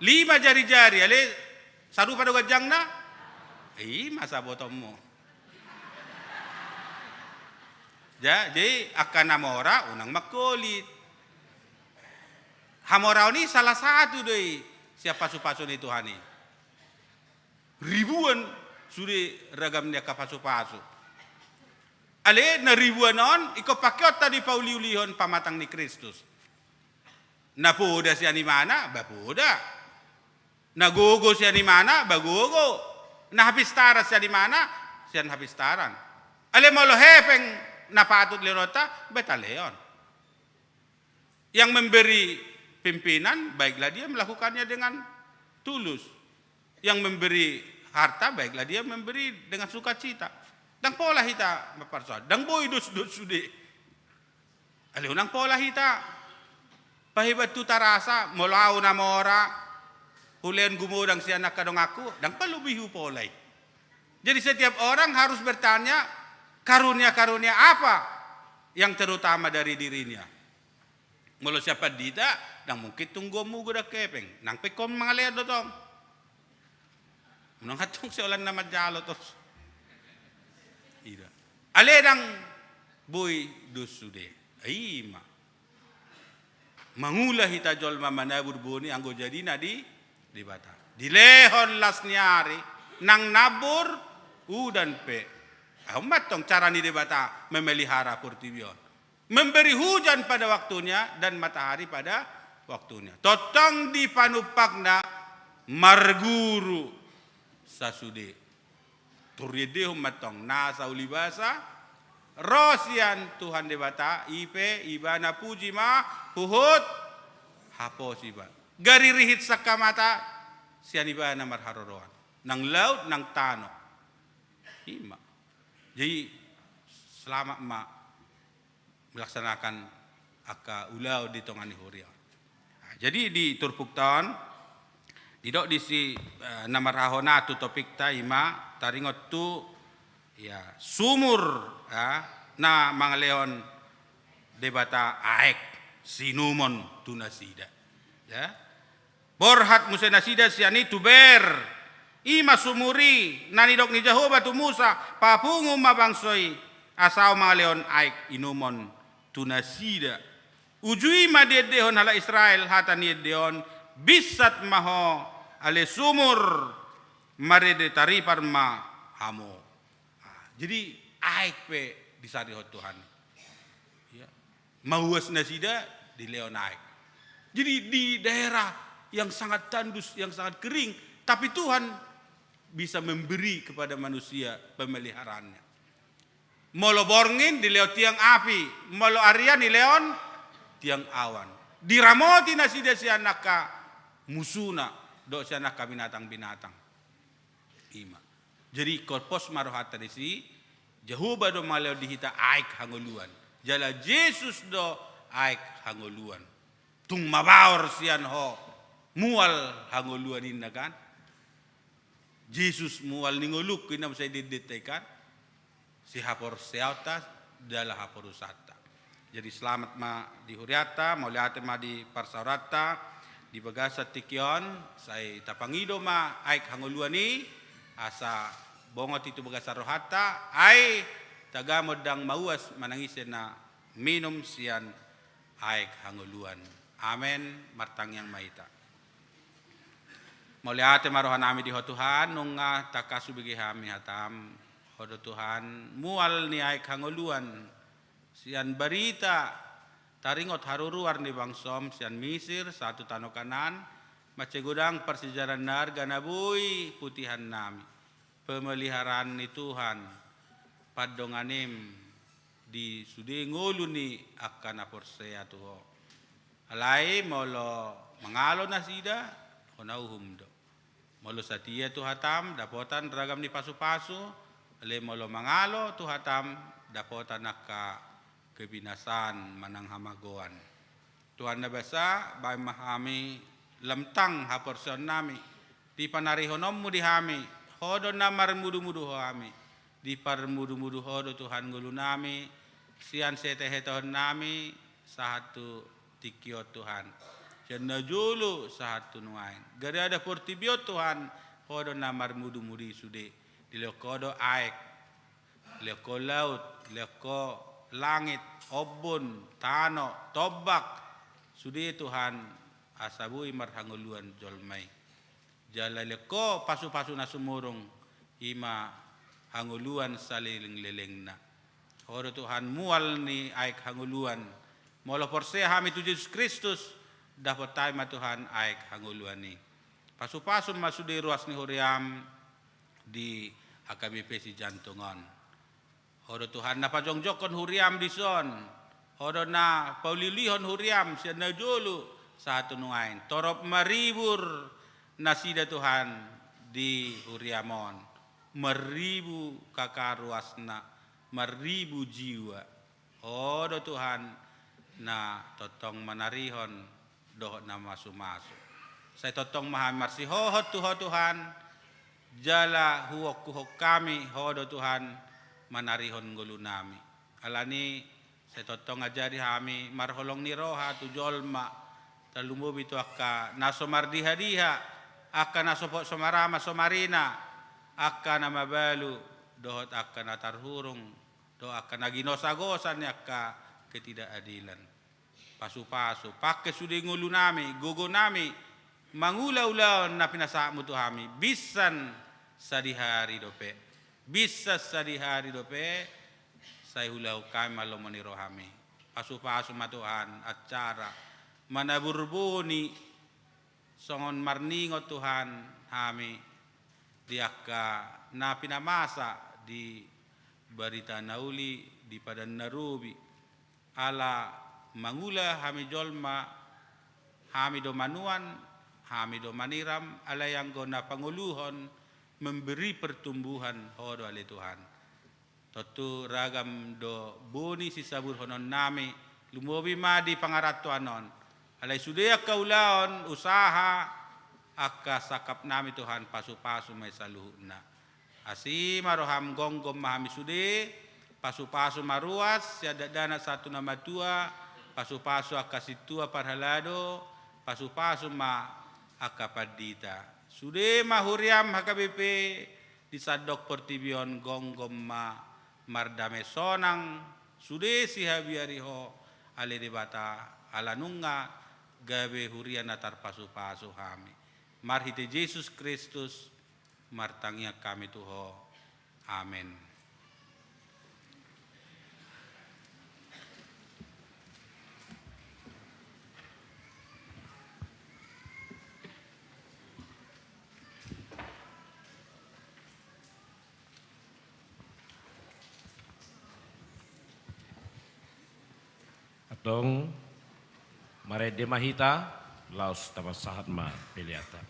Lima jari-jari, ale sarupa do ganjangna? I ma sabotonmu. Ja, jadi angka na mora unang mangkolit. Hamoraon i salah satu do i sian pasu-pasu ni Tuhan i. Ribuan sude ragam ni angka pasu-pasu. Ale na ribuan on ingkon pakeonta do i pauli-ulihon pamatang ni Kristus. Na poda sian imana, ba poda. Na gogo sian imana, ba gogo. Na hapistaran sian imana, sian hapistaran. Ale molo hepeng na patut lehononta, ba taleon. Yang memberi pimpinan, baiklah dia melakukannya dengan tulus. Yang memberi harta, baiklah dia memberi dengan sukacita. Ndang pola hita mamparsoal, ndang boi dos-dos sude. Ale unang pola hita. Pahebat tu tarasa, molo au na mora, hulehon gumodang sian angka donganku, ndang palobi hupola i. Jadi setiap orang harus bertanya, karunia-karunia apa yang terutama dari dirinya? Molo sian pandita, ndang mungkin tung gomugo da kepeng, nang pe ingkon mangalehon do tong. Unang antong sai holan na manjalo tos. Ida. Alai ndang boi dos sude. Ima. Mangula hita jolma manabur boni anggo jadina di Debata. Dilehon las ni ari, nang nabur udan pe. Aha ma antong cara ni Debata memelihara portibi on? Memberi hujan pada waktunya dan matahari pada waktunya. Tongtong di panumpakna marguru sasude. Tung diendehon ma antong nasa uli basa ro sian Tuhan Debata, i pe Ibana puji ma huhut haposi ba. Garirihit sangkamata sian Ibana marharoroan. Nang laut, nang tano. Ima. Jadi selamat ma melaksanakan angka ulaon di tonga ni huria. Nah, jadi di turpukta on, didok disi, eh, na marhahona tu topikta ima taringot tu, ya, sumur, ya, na mangalehon Debata aek sinumon tu nasida. Ya. Borhat muse nasida sian i tu Beer. Ima sumur i, na nidok ni Jahowa tu Musa, papungu ma bangso i, asa ahu mangalehon aek inumon tu nasida. Uju i ma diendehon halak Israel hata ni ende on, binsat ma ho ale sumur, marende taripar ma hamu. Ah, jadi aek pe disarihon Tuhan. Ya. Mauas nasida dilehon aek. Jadi di daerah yang sangat tandus, yang sangat kering, tapi Tuhan bisa memberi kepada manusia pemeliharaannya. Molo borngin dilehon tiang api, molo arian dilehon tiang awan. Diramoti nasida sian angka musuna, dohot sian angka binatang-binatang. Ima. Jadi ingkon pos ma rohanta disi, Jahowa do mangalehon di hita aek hangoluan. Jala Jesus do aek hangoluan. Tung mabaor sian ho mual hangoluan inna kan. Jesus mual ni ngolungku inna muse diendenta i kan. Sihaporseaonta jala haporusanta. Jadi selamat ma di hurianta, mauliate ma di parsaoranta, di bagasan tingki on, sai tapangido ma aek hangoluan i, asa bongot i tu bagasan rohanta, ai tagamon ndang mauas manang ise na minum sian aek hangoluan. Amen, martangiang ma hita. Mauliate ma rohanami di Ho Tuhan, nunga tangkas hubege hami hataM. Ho do Tuhan, mual ni aek hangoluan, sian barita taringot haruruar ni bangsoM sian Misir sahat tu tano Kanaan, mansai godang parsiajaran na arga na boi putihannami. Pemeliharaan ni Tuhan, pandonganM di sude ngolu ni angka na porsea tu Ho. Alai molo mangalo nasida, hona uhum do. Molo satia tu hataM, dapotan ragam ni pasupasu, alai molo mangalo tu hataM, dapotan angka kebinasaan manang hamagoan. Tuhan na basa, baen ma hami lam tang haporseaonnami, di panarihononMu di hami, Ho do na marmudumudu hami, diparmudumudu Ho do Tuhan ngolunami, sian sihetahetaonnami, sahat tu tingki on Tuhan. Sian na jolo sahat tu nuaeng. Gariada portibi on Tuhan, Ho do na marmudumudu i sude. Dilehon Ho do aek. Dilehon Ho laut, dilehon Ho langit, ombun, tano, tombak. Sude Tuhan, asa boi marhangoluan jolma i. Jala dilehon Ho pasupasu na sumurung, ima hangoluan salelenglelengna. Ho do Tuhan mual ni aek hangoluan. Molo porsea hami tu Jesus Kristus, dapot hami ma Tuhan aek hangoluan i. Pasupasu ma sude ruas ni huriaM di H K B P Sijantung on. Ho do Tuhan na pajongjongkon huriaM dison. Ho do na pauliulihon huriaM sian na jolo sahat tu nuaeng. Torop maribur nasida Tuhan di huriaM on. Marribu K K ruasna, marribu jiwa. Ho do Tuhan na tongtong manarihon dohot na mamasu-masu. Sai tongtong ma hami marsihohot tu Ho Tuhan, jala huongkuhon hami Ho do Tuhan manarihon ngolunami. Alani i, sai tongtong ajari hami marholong ni roha tu jolma, tarlumobi tu angka na so mardihadiha, angka na so po-, so marama, so marina, angka na mabalu, dohot angka na tarhurung, dohot angka na ginosagosa ni angka ketidakadilan. Pasupasu, pangke sude ngolunami, gogonami, mangula ulaon na pinasahatmu tu hami, binsan sadihari dope. Binsan sadihari dope, sai huulahon hami ma lomo ni rohami. Pasupasu ma Tuhan, acara manabur boni, songon marningot Tuhan hami, di angka na pinamasa di barita na uli, di padan na robi. Ala mangula hami jolma, hami do manuan, hami do maniram, alai anggo na pangoluhon, memberi pertumbuhan, Ho do ale Tuhan. Tontu ragam do boni sisaburhononnami, lumobi ma di pangarantoan on. Alai sude angka ulaon, usaha, angka sangkapnami Tuhan, pasupasu ma i saluhutna. Asi ma roham, gomgom ma hami sude, pasupasu ma ruas, sian dakdanak sahat tu na matua, pasupasu angka sintua parhalado, pasupasu ma angka pandita. Sude ma huriam H K B P, di sandok portibi on, gomgom ma mardame sonang, sude sihabiari Ho, ale Debata, ala nunga gabe huria na tarpasupasu hami. Marhite Jesus Kristus, martangiang hami tu Ho. Amen. Antong, marende ma hita, laos tapasahat ma peleanta.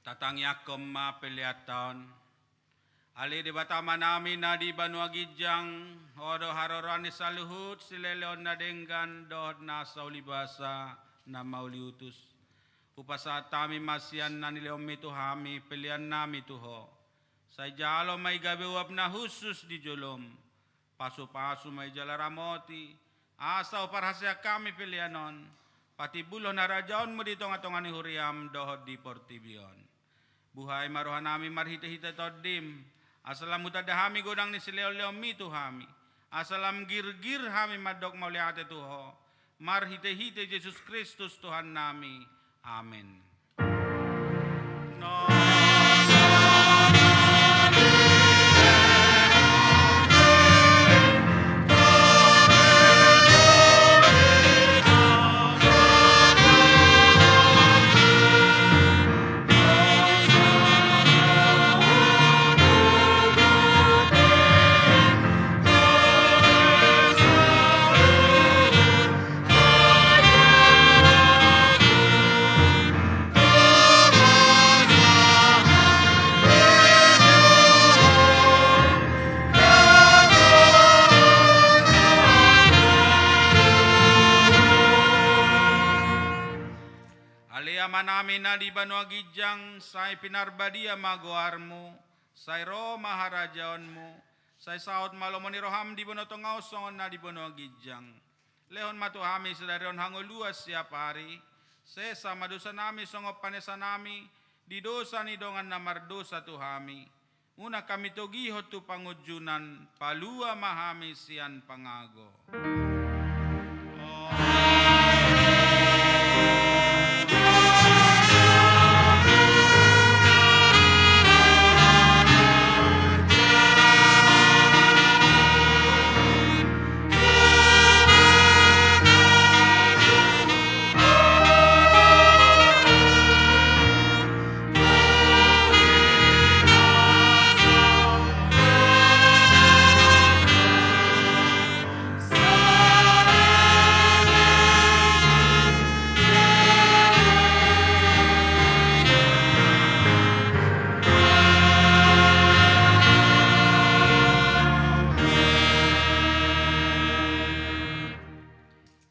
Tatangiangkon ma peleanta on. Ale Debata Amanami na di banua ginjang, Ho do haroroan ni saluhut sileleon na denggan dohot na sauli basa na mauliutus. Hupasahat hami ma sian na nilehonMi tu hami peleannami tu Ho. Sai jalo ma i gabe uap na hushus di joloM. Pasupasu ma i jala ramoti, asa huparhaseang hami pelean on patimbulhon harajaonMu di tongatonga ni huriaM dohot di portibi on. Buhai ma rohanami marhitehite TondiM, asa lam hutanda hami godang ni silehonlehonMi tu hami, asa lam girgir hami mandok mauliate tu Ho, marhitehite Jesus Kristus Tuhannami. Amen. Ale Amanami na di banua ginjang, sai pinarbadia ma goarMu, sai ro ma harajaonMu, sai saut ma lomo ni rohaM di banua tonga on songon na di banua ginjang. Lehon ma tu hami sadari on hangoluan siapari, sesa ma dosanami songon panesanami di dosa ni dongan na mardosa tu hami. Unang hami togihon tu pangunjunan, palua ma hami sian pangago.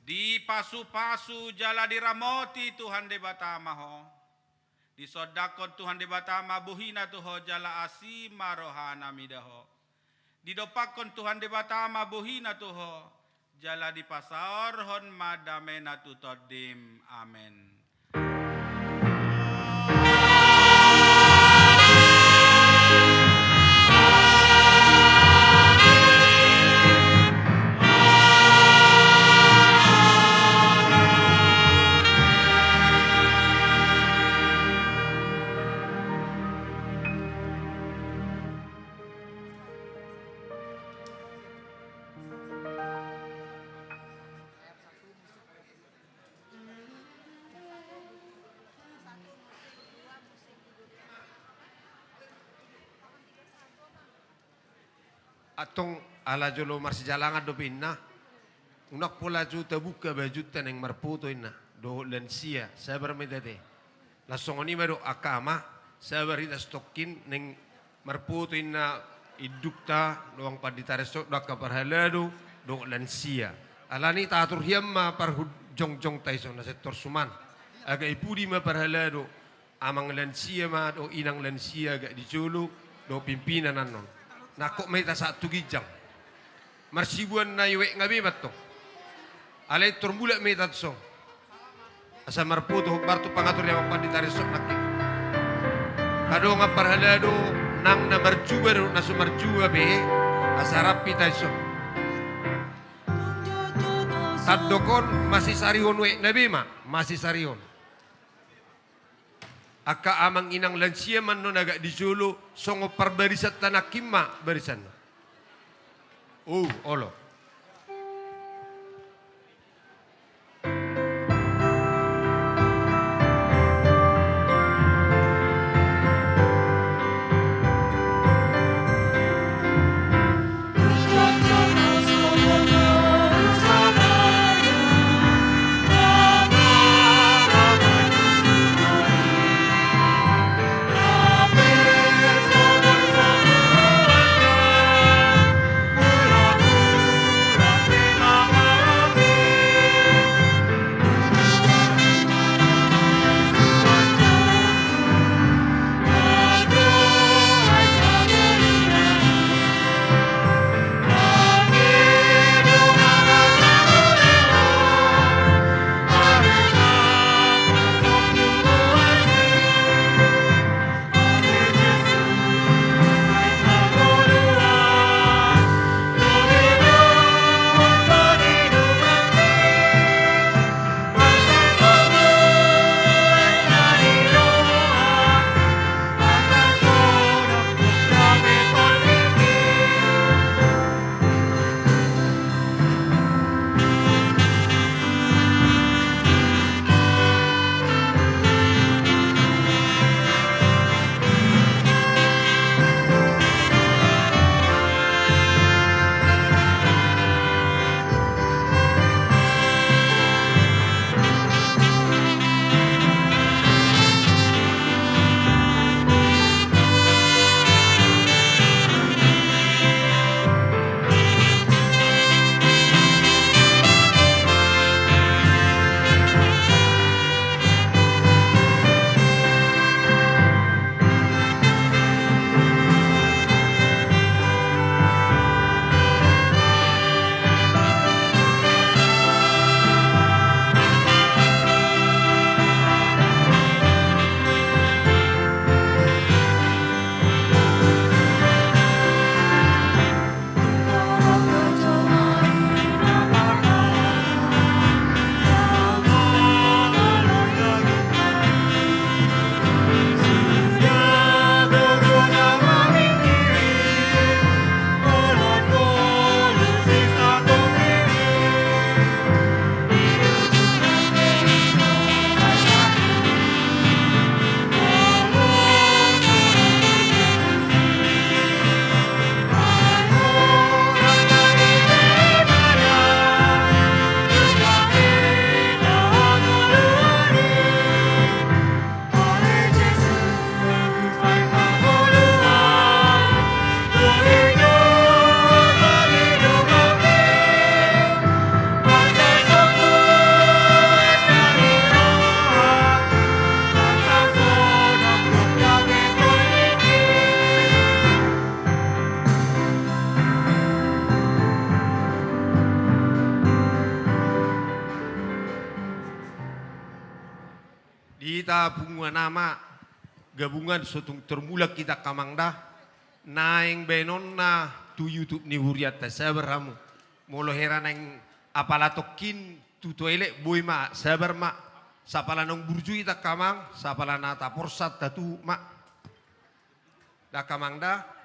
Dipasupasu jala diramoti Tuhan Debata ma ho. Disondangkon Tuhan Debata ma bohiNa tu ho jala asi ma rohaNa mida ho. Didompakkon Tuhan Debata ma bohiNa tu ho, jala dipasaorhon ma dameNa tu tondim. Amen. Antong ala jolo marsijalangan dope inna, unang pola jo tabuka bajunta naeng marpoto inna, dohot lansia, sabar ma hita ate. Laos songon i ma dohot angka ama, sabar hita satongkin naeng marpoto inna indukta, dohot Pandita Resort, dohot angka parhalado, dohot lansia. Alani i taatur hian ma parjongjongta dison na sektor suman. Agak i pudi ma parhalado, amang lansia ma dohot inang lansia agak di jolo, dohot pimpinan annon. Nangkok ma hita sahat tu ginjang. Marsibuan na uek nga be ma antong. Alai tor mulak ma hita dison. Asa marpoto hombar tu pangatur ni amang Pandita Resort nangkin. Angka dongan parhalado, nang na marjuba dohot na so marjuba be, asa rap hita dison. Tandok on masisarihon uek na be ma, masisarihon. Angka amang inang lansia ma annon agak di jolo, songon parbarisanta nangkin ma barisanna. O, olo. Punguan ama, gabungan so tung termulak hita angka amang da, naeng baenonna tu YouTube ni hurianta, sabar hamu. Molo hera naeng apala tongkin tu toilet boi ma, sabar ma. Sapala naung burju hita angka amang, sapala na taporsat tatuhuk ma. Da angka amang da,